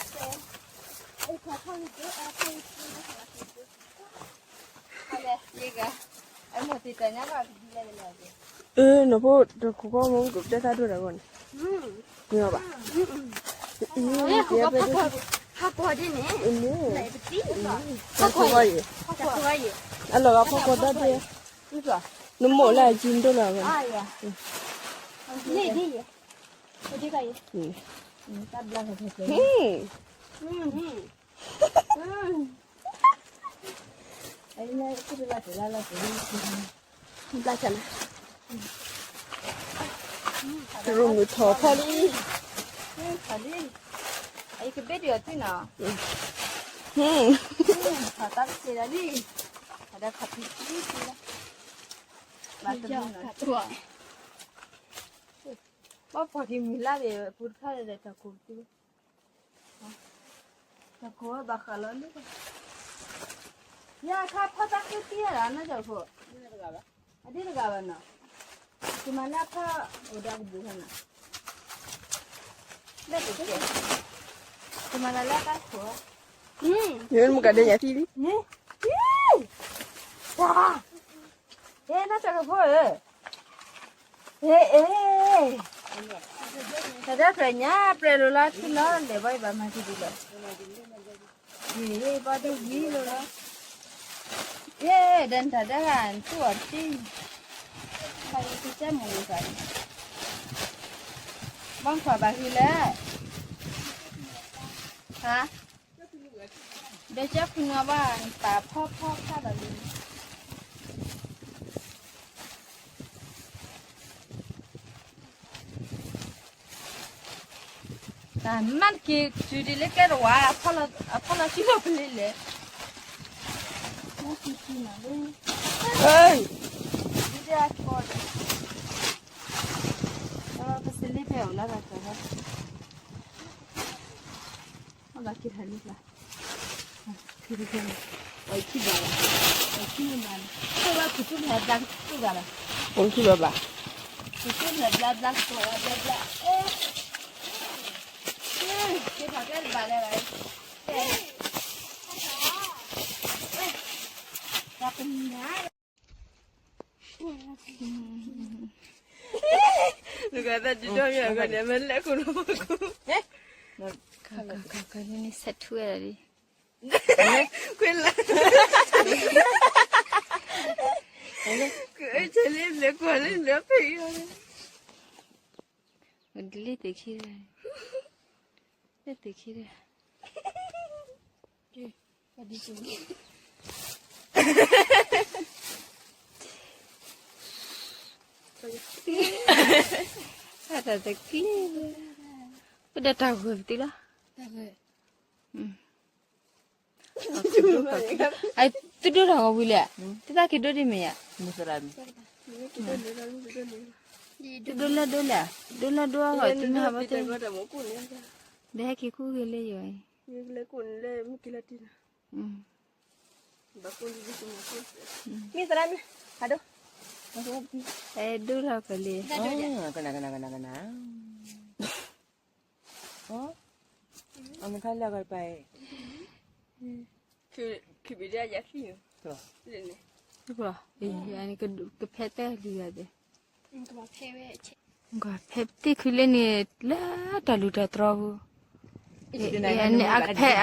နီၢ်ဖိ တခိၣ်ဃီမ့ၢ်ကတဲတၢ်ဒိၣ်တၢ်ဂီၢ်န့ၣ်, မ့ၢ်ဘၣ်, ဖးကွၢ်ဒ်န့ၣ်, ဖးကွၢ်အံၤ, အလီၤဂာ်ဖးကွၢ်ဒၣ်ဒ်, နမိၢ်လၢအကံဒိၣ်လီၤဂီၢ်န့ၣ်, တရူးမုၢ်ထီၣ်ဖီလံ, ထီၣ်လံ, အကဘ့ၣ်ဒံးအီၤသ့ၣ်နီၤ, ထီၣ်တၢ်တက့ၢ်လီၤလံ, ထီၣ်ဒီးခီၣ်ထံးလံ, ဘၣ်တဘၣ်နီၤ, ဘၣ်ဖီၣ်က့ၤမုၢ်လါဘ့ၣ်ပူၤတခါဒီး တၢ်ခိၣ်သ့, တၢ်ခိၣ်ဘၣ်ဃးလီၤလံ, ယခါဖီၣ်တၢ်ဃ့တံၢ်ရၣ်နီၢ်ကၠီဖိ, အဒ့တဂၤဘၣ်နီၤ, ကမၤလၢဖီၣ်အိၣ်ဒီးကဘူးခါနီၤ, လၢတကဲ, ကမၤလၢလၢတၢ်ခိၣ်, ယမ့ၢ်ကဒဲညါသံလံ, ဝါ, ဟဲနီၢ်ကၠီဖိဧၢ, ဟဲအ့, တၢ်ဒၢဖျဲၣ်ညါပြဲၤလိာ်လီၤထံလီၤ လဲၤဘီအံၤဘၣ်မၤကဒံလီၤ. ယဘီဒုဝံၤလိာ်လီၤ, ယဲ ဒီးနတၢ်ဒၢဂၤ နသူၣ်အီၤတထံၣ်, ခါယကစၢ်မုၢ်ဂၤ, ဘီခွါဘၣ်ဂ့ၤလၢ, ဟါ, ဒီးကၠီဖုနွၤဘၣ် နပာ်ဖီဖီဖးဘၣ်လံ. တၢ်မၤတက့ၤ တုၤဒ်လၢကဲတဝါ အဖီၣ်လီၤစုလီၤပလ့ၤလဲၣ်. ဒ်အကီဒီး, ပစလ့ဖဲအိၣ်လၢဘၣ်ကီ, ဘၣ်က့ၤထီၣ်လံလီၤ. အခံဘၣ်ဘၣ်, အခံမ့ၢ်ဘၣ်န့ၣ် ခိၣ်ဘၣ်ခူသူၣ်ဖျဲးဘျါတူၢ်ဂၤလီၤ, ခိၣ်ဘၣ်ဘၣ်, ခူသူၣ်ဖျဲးဘျါဘျါ ခိၣ်ဘၣ်ဘျါဘျါ, က့ၤထီၣ်ကဲတဘၣ်လၢၤဘၣ်, တၢ်ပနၢ် နကသးဒ်ဒီးယၤဂီၢ်န့ၣ် မ့ၢ်လဲၤခိၣ်လီၤမခိၣ်, ကကကကန့ၣ် ဆက်ထူဝဲဒၣ်လံ, ခွဲလၢ, ကအိၣ်ဆဲးလံလဲၤကွၢ်လံလဲၤဖဲအံၤ, ဒ်လံသ့ၣ်ခံ, လံသ့ၣ်ခံ, အတၢ်တကျ့, ပဒၣ်တၢ်ဂၢၢ်ပသံလီၤ, သုဒိၣ်ထီၣ်ကဝံၤလဲၣ်, သုသးက့ၤဒိၣ်ဒ်မ့ၢ်ယၤ, သုဒိၣ်လၢဒိၣ်လဲၣ်, ဒိၣ်လၢဒိၣ်အဂီၢ် သုမ့ၢ်ဟးဘီသ့ၣ်, ဒီးဟဲက့ၤကူၣ်က့ၤလၢယွၤအံၤ, မ့ၢ်သရၣ်မ့ၢ်, ဟးဒိၣ်, အဲဒိၣ်ထီၣ်ကလံ, ကနၣ်ကနၣ်ကနၣ်ကနၣ်, အမ့ၢ်ခါလၢအဂီၢ်တပၤ, ခံဘီဒၣ်ယၤခံ, ကဖဲတဲလံဂၤသ့ၣ်, ဖဲသ့ၣ်ခုလၢန့ၣ် လၢတၢ်လူၢ်တၢ်တြီၤပူၤ,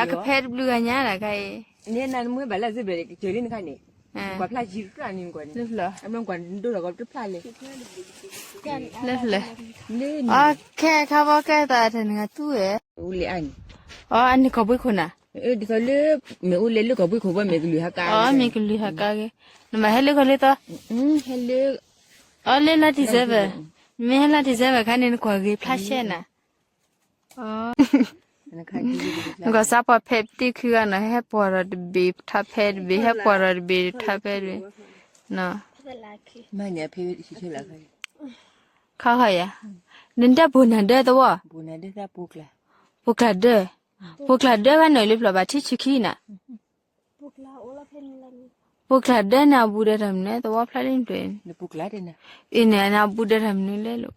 အကဖဲတဘျုးဂၤညါဒၣ်ခါအံၤ, န့ၣ်နမ့ၢ်ဘၣ်လၢစ့ဘျဲၣ်ကၠီၤလံနခါန့ၣ်, ကွၢ်ဖျါယံၤကြၢးန့ၣ်ကွၢ်န့ၣ်, အမ့ၢ်ကွၢ်ဒိၣ်ထီၣ်ကီးတဖျါလဲၣ်, လၢဖျၢၣ်, အခဲခါဘီကဲသးတၢ်နဂၤသူဝဲ, အန့ၣ်ကီၢ်ဘှံးခိၣ်နၤ, ဒ်သိးလၢ, မ့ၢ်အိၣ်လဲၤလၢကီၢ်ဘှံးခိၣ်ဘီ မ့ၢ်ကလုၢ်ဟးကါ, မ့ၢ်ကလုၢ်ဟးကါဂ့ၤ, နမၤဟဲလၢကီၢ်လၢသီ, ဟဲလၢ, အလၢလါ December, မ့ၢ်ဟဲလါ December ခါန့ၣ် နကွၢ်ဂ့ၤဖျါရှဲနၤ, နကစၢ်ပှၤဖဲပတံၢ်ခုဂၤနီၤ ဟဲပှၤဒီးတဘ့ၣ်ထီၣ်ဖဲတဘ့ၣ် ဟဲပှၤဒီးတဘ့ၣ်ထီၣ်ဖဲတဘ့ၣ်, ခါခါယၤ, နတၢ်ပိာ်နၤဒၢသဝီ, ပိာ်ကျၢ်ဒၢ, ပိာ်ကျၢ်ဒၢဂၤနုာ်လၢဖျီၣ်ဘၣ်ထံဆူခံနၤ, ပိာ်ကျၢ်ဒၢန့ၣ် အဘူးဒီးတၢ်မနုၤ သဝီဖျါလံနတွဲၣ်, အံၤန့ၣ် နဘူးဒီးတၢ်မနုၤလဲၣ်လိၤ,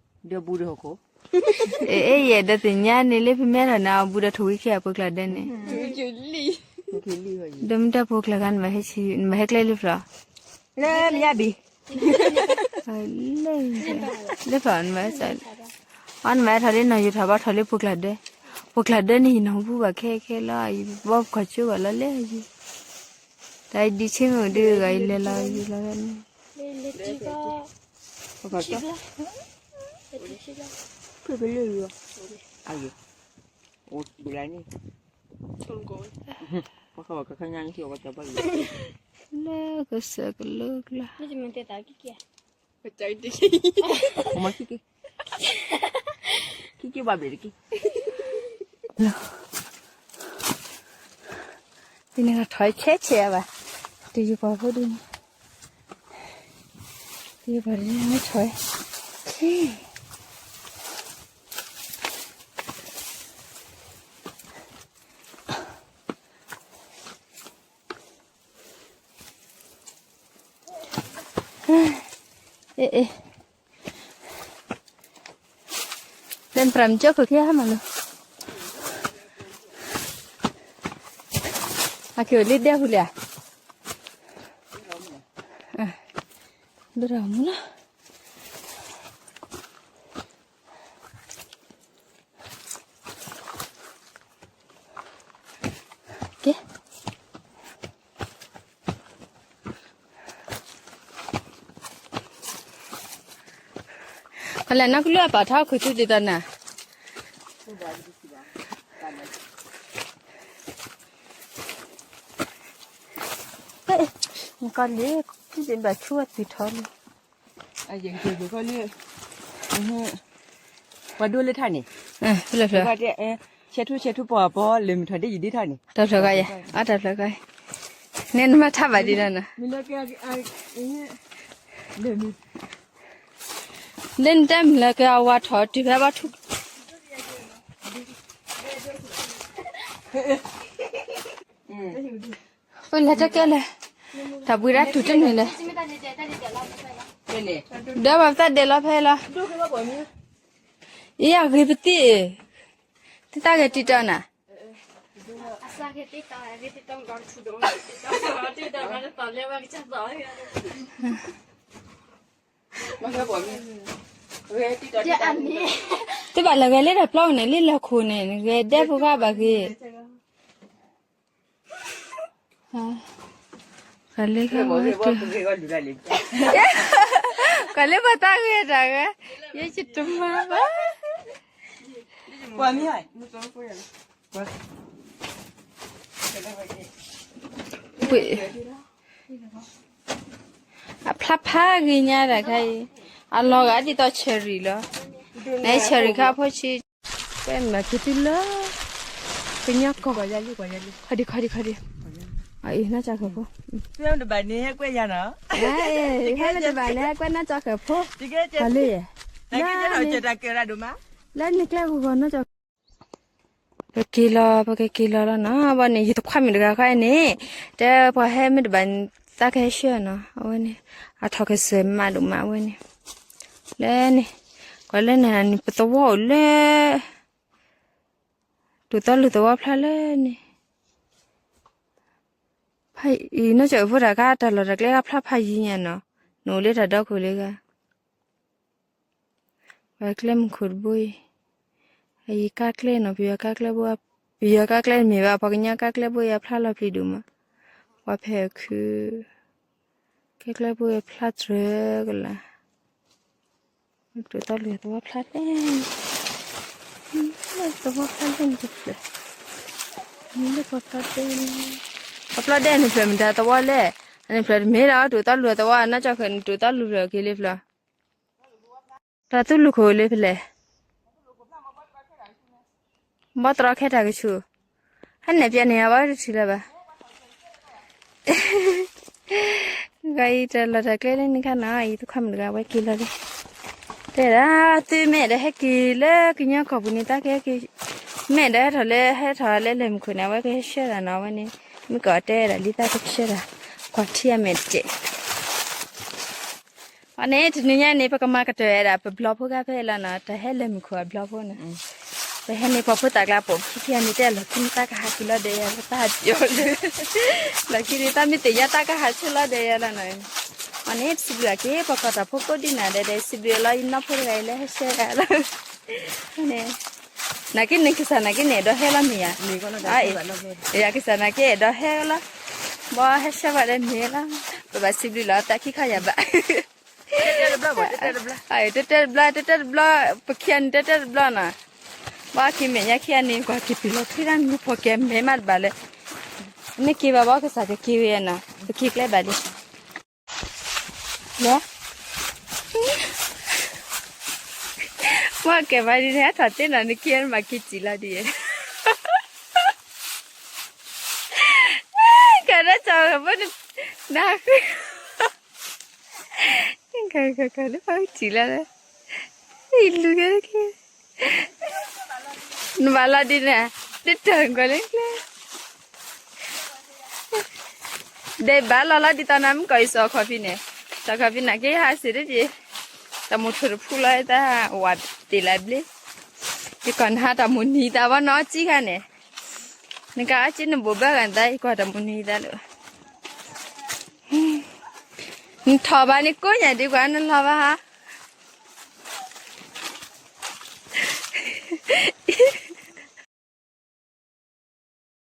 အဲၣ်ယဲၢ်ဒီးသ့ၣ်ညါန့ၣ်လၢဖဲမဲထီၣ်န့ၣ် အဘူးဒီးထဝံခံအပိာ်ကျၢ်ဒၢန့ၣ်, ဒီးမ့ၢ်တၢ်ပိာ်ကျၢ်ဂၤန့ၣ် မ့ၢ်ဟဲကျဲလၢဖျီၣ်, လၢမယါဘ့ၣ် လၢဖျီၣ်, အီနမၤထီၣ်လၢနီၢ်ယိၤထီၣ်ဘၣ်ထီၣ်လၢပိာ်ကျၢ်ဒၢ, ပိာ်ကျၢ်ဒၢန့ၣ် ယနီၢ်ဘူးဘၣ်ခဲခဲလီၤ, ယဘီပကွၢ်ကၠိဘၣ်လီၤလၢယံၤ, တၢ်ဒံးဆ့မုၢ်ဒုးဂၤအံၤလဲၤလီၤယံၤလီၤန့ၣ်, ဖုကလၢာ်ယွၤ, အယံၤ, အိၣ်ဘူးလၢန့ၣ်, လၢကစၢၢ်ကလိကျါ, မၤခံက့ၤ, ခံက့ၤဘၣ်ဘ့ၣ်တက့ၢ်, ဒ်န့ၣ်ထီၣ်ဆဲးဆဲးဘၣ်, တယုၢ်ပှၤဖိဒ်န့ၣ်, တယုၢ်ပှၤဒ်န့ၣ်ထီၣ်, ဆဲး အ့ အ့ လၢနပြးမကၠီခိၣ်ခံဟါမးလီၤ, အက့ၤအိၣ်လၢဒဲပူၤလံဧါ, ဘၣ်ရၤမူလီၤ. ကဲ ကလဲၤနီၢ်ကလုၢ်အပာ်ထီၣ်ခုသူဒ်သိးနၤ, နကီၢ်လံ, ဘၣ်ဆူအသွံၣ်ထီလံ. ပှၤဒိလၢထါန့ၣ်, ဆဲထူဆဲထူပှၤပီလၢမုၢ်ထီၣ်ဒ်ယံၤဒ်ထါန့ၣ်, တၢ်ဖျၢၣ်ဂၤယဲ, အတၢ်ဖျၢၣ်ဂၤ, နဲနမၤထါဘၣ်ဒ်နီၤ, လၢနတဲမုၢ်လၢကဲအဝါထီၣ်တုၤဖဲဘၣ်ထူၣ် ပလဲၤတကဲလဲၣ်, တၢ်ဘှံးဒၣ်တုၤတန့ၢ်လဲၣ်, ဒီးပှၤပသးဒဲးလီၤဖဲလီၤ, အံၤအဂ့ၤပသံၣ်, သံၣ်သၣ်ဂဲၤတံၢ်တီနၤ, သုဘၣ်လဲၤဂဲၤလၢတၢ်ပျီန့ၣ် လၢလၢခိၣ်န့ၣ် ဂဲၤဒဲဖိဂၤဘၣ်ဂ့ၤ လ ကွၢ်လၢပှၤသးဂ့ၤတၢ်ဂဲၤ, ယဲယတမၤဘၣ်, အဖျါဖးဂ့ၤညါတၢ်ခါအံၤ, အလီၤဂာ်ဒ်သိး cherry လီၤ, န cherry ခါဖိဆံး, ကဲမၤက့ၤတုၤလၢ ကညီကီၢ်, ခီဒံခီဒံခီဒံ, အအံၤ နီၢ်ကၠီၣ်ဃဲၤဖိ, ဟဲမ့ၢ်တဘၣ်န့ၣ် ဟဲကွဲနီၢ်ကၠီၣ်ဃဲၤဖိ, လၢ လၢနကျဲဂီၤဂီၤနီၢ်ကၠီၣ် ပက့ၤလီၤ ပကက့ၤလီၤလီၤနီၤ, ဘၣ်န့ၣ် ယတခွါမုၣ်တဂၤခါအံၤန့ၣ်, တဲပှၤဟဲမ့ၢ်တဘၣ် သးကဟဲဆှၢနီၤ, အဝဲန့ၣ် အထီၣ်ကစၢၢ်မးဒိၣ်မးအဝဲန့ၣ်, လၢန့ၣ်, ကွၢ်လၢန့ၣ်န့ၣ် ပသဝီအိၣ်လၢ တိၢ်သီလူၢ်သဝီဖျါလၢန့ၣ်, ဖးအံၤ နီၢ်ကၠီၣ်အုးဖိတၢ်ခါ တၢ်လီၢ်တၢ်ကျဲဂၤဖျါဖးယံၤညါနီၤ, နအိၣ်လၢတၢ်ဒီခိၣ်လၢဂၤ ပှၤကျဲမုၢ်ခိၣ်တဘိအံၤ, အယံၤကါကျဲနီၤ, ပယီၤကါကျဲဘိ, ပယီၤကါကျဲမ့ၢ်ဘၣ် ပှၤကညီကါကျဲဘိအံၤ အဖျါလီၤပျံၤဒိၣ်မး, ပှၤဖဲအခု, ကဲကျဲဘိအံၤဖျါတြၢၤကလာ်, တိၢ်သီလူၢ်သဝီဖျါလဲၣ်, သဝီဖျါလဲၣ်န့ၣ်တဖျၢၣ်, မ့ၢ်လၢပှၤဖျါလဲၣ်, ပှၤဖျါဒဲးန့ၣ်ဖျၢၣ်မတၤသဝီလဲၣ်, အန့ၣ်ဖျၢၣ်တမ့ၢ်ဒီး တိၢ်သီလူၢ်သဝီ နီၢ်ကၠီၣ်ဃဲၤန့ၣ် တိၢ်သီလူၢ်ဖျၢၣ်က့ၤလၢဖျၢၣ် တၢ်သူၣ်လူၢ်ခိၣ်လၢဖဲလဲၣ်, ဘီတြီခဲတၢ်ကဆူၣ်, ဟဲနဲၣ်ပျဲန့ၣ် အဝဲတထံၣ်လၢၤဘၣ်, ဂၤအံၤတၢ်လီၢ်တၢ်ကျဲလၢန့ၣ်ခါနီၤ အံၤတခွါမုၣ်တဂၤဝဲက့ၤလီၤလံ, တဲဒၣ် သုမ့ၢ်အဲၣ်ဒိးဟဲက့ၤလၢကညီကီၢ်ပူၤန့ၣ် သးကဟဲက့ၤ, မ့ၢ်အဲၣ်ဒိးဟဲထီၣ်လၢ ဟဲထီၣ်လၢလဲၤမုၢ်ခိၣ်န့ၣ် အဝဲကဟဲဆှၢတၢ်နီၤ အဝဲန့ၣ်, မ့ၢ်ကီးတဲဒၣ်လံသးကဆှၢတၢ်, ကွၢ်ထံအမဲာ်တကဲး အန့ၣ် တနံၤညါန့ၣ် ပကမၤကတၢၢ်ဝဲဒၣ် ပဘျီဖိဂၤဖဲအံၤလီၤနီၤ, တၢ်ဟဲလဲၤမုၢ်ခိၣ်အဘျီဖိနီၤ, ပဟဲန့ၣ် ပှၤဖိသၣ်ကျါပိာ်ခံခံဂၤန့ၣ် တဲလီၢ်ခံန့ၣ် သးကဟးက့ၤလီၤဒီးယၤ ပသးပျီလၢ, လီၢ်ခံန့ၣ် သးမ့ၢ်သ့ၣ်ညါ သးကဟးဆူလီၤဒီးယၤလီၤနီၤ, အန့ၣ် စံးဘျုးအက့ၤ ပှၤကွၢ်တၢ်ဖိကိးဒ်နၤဒီး ဒီးစံးဘျုးအလီၤ ယနီၢ်ဖိတဂၤအံၤလၢဟဲဆှၢဒၣ်လီၤ, န့ၣ် နာ်က့န့ၣ် ကစၢ်နာ်က့န့ၣ် အဲၣ်ဒိးဟဲလီၤမ့ၢ်ဧါ, ယကစၢ်နာ်က့အဲၣ်ဒိးဟဲလီၤ, ဘီဟဲဆှၢဘၣ်ဒီးမ့ၢ်လီၤ, ပဘၣ်စံးဘျုးလီၤ သးခံခါယၤဘၣ်, တတဲတဘျီ တတဲတဘျီ ပခံဂၤန့ၣ် တတဲတဘျီနီၤ, ဘီက့ၤမဲာ်ညါခံဂၤန့ၣ် ကွၢ်က့ၤပံၤလီၤခံဂၤ နူၤဖီၣ်က့ၤမဲာ်မးတဘၣ်လၢ, မ့ၢ်က့ၤဘၣ်ဘီကစၢ်ကက့ၤဝဲနီၤ, ပက့ၤကျဲဘၣ်လံ လဲၤ, မ့ၢ်ကဲဘၣ်ဒ်န့ၣ် ဟဲထီၣ်သ့နီၤ နက့ၤမၤက့ၤစံၣ်လီၤဒ်ယဲ, ကဒီးကၠီၤဖိန့ၣ်, နၤဃု, ကကကလၢဖးစံၣ်လီၤ, အံၤလူၤကဲ နဘၣ်လီၤဒ်န့ၣ်, တတၢၢ်ကွၢ်လၢကျဲ, ဒီးဘၣ်လီၤလီၤဒ်သိးနၤ မ့ၢ်ကီးအံၤစီၤခီၣ်ဖံးန့ၣ်, တၢ်ကီၢ်ဖံးနၤက့ၤဟးစံးတက့ၢ်, တၢ်မိၣ်ထူၣ်တဖုလီၤတၢ်ဝးတ့ၢ်လၢဘျ့, ယကီၢ်နဟးတၢ်မိၣ်နံၤသးဘီနအီကံခါန့ၣ်, နကအီကံနဘိးဘၢဂၤနသး ယကွၢ်တၢ်မိၣ်နံၤသးလၢ, နထီၣ်ဘၣ်န့ၣ်ကိးညါဒ်ကွၢ်နလီၤဘၣ်ဟါ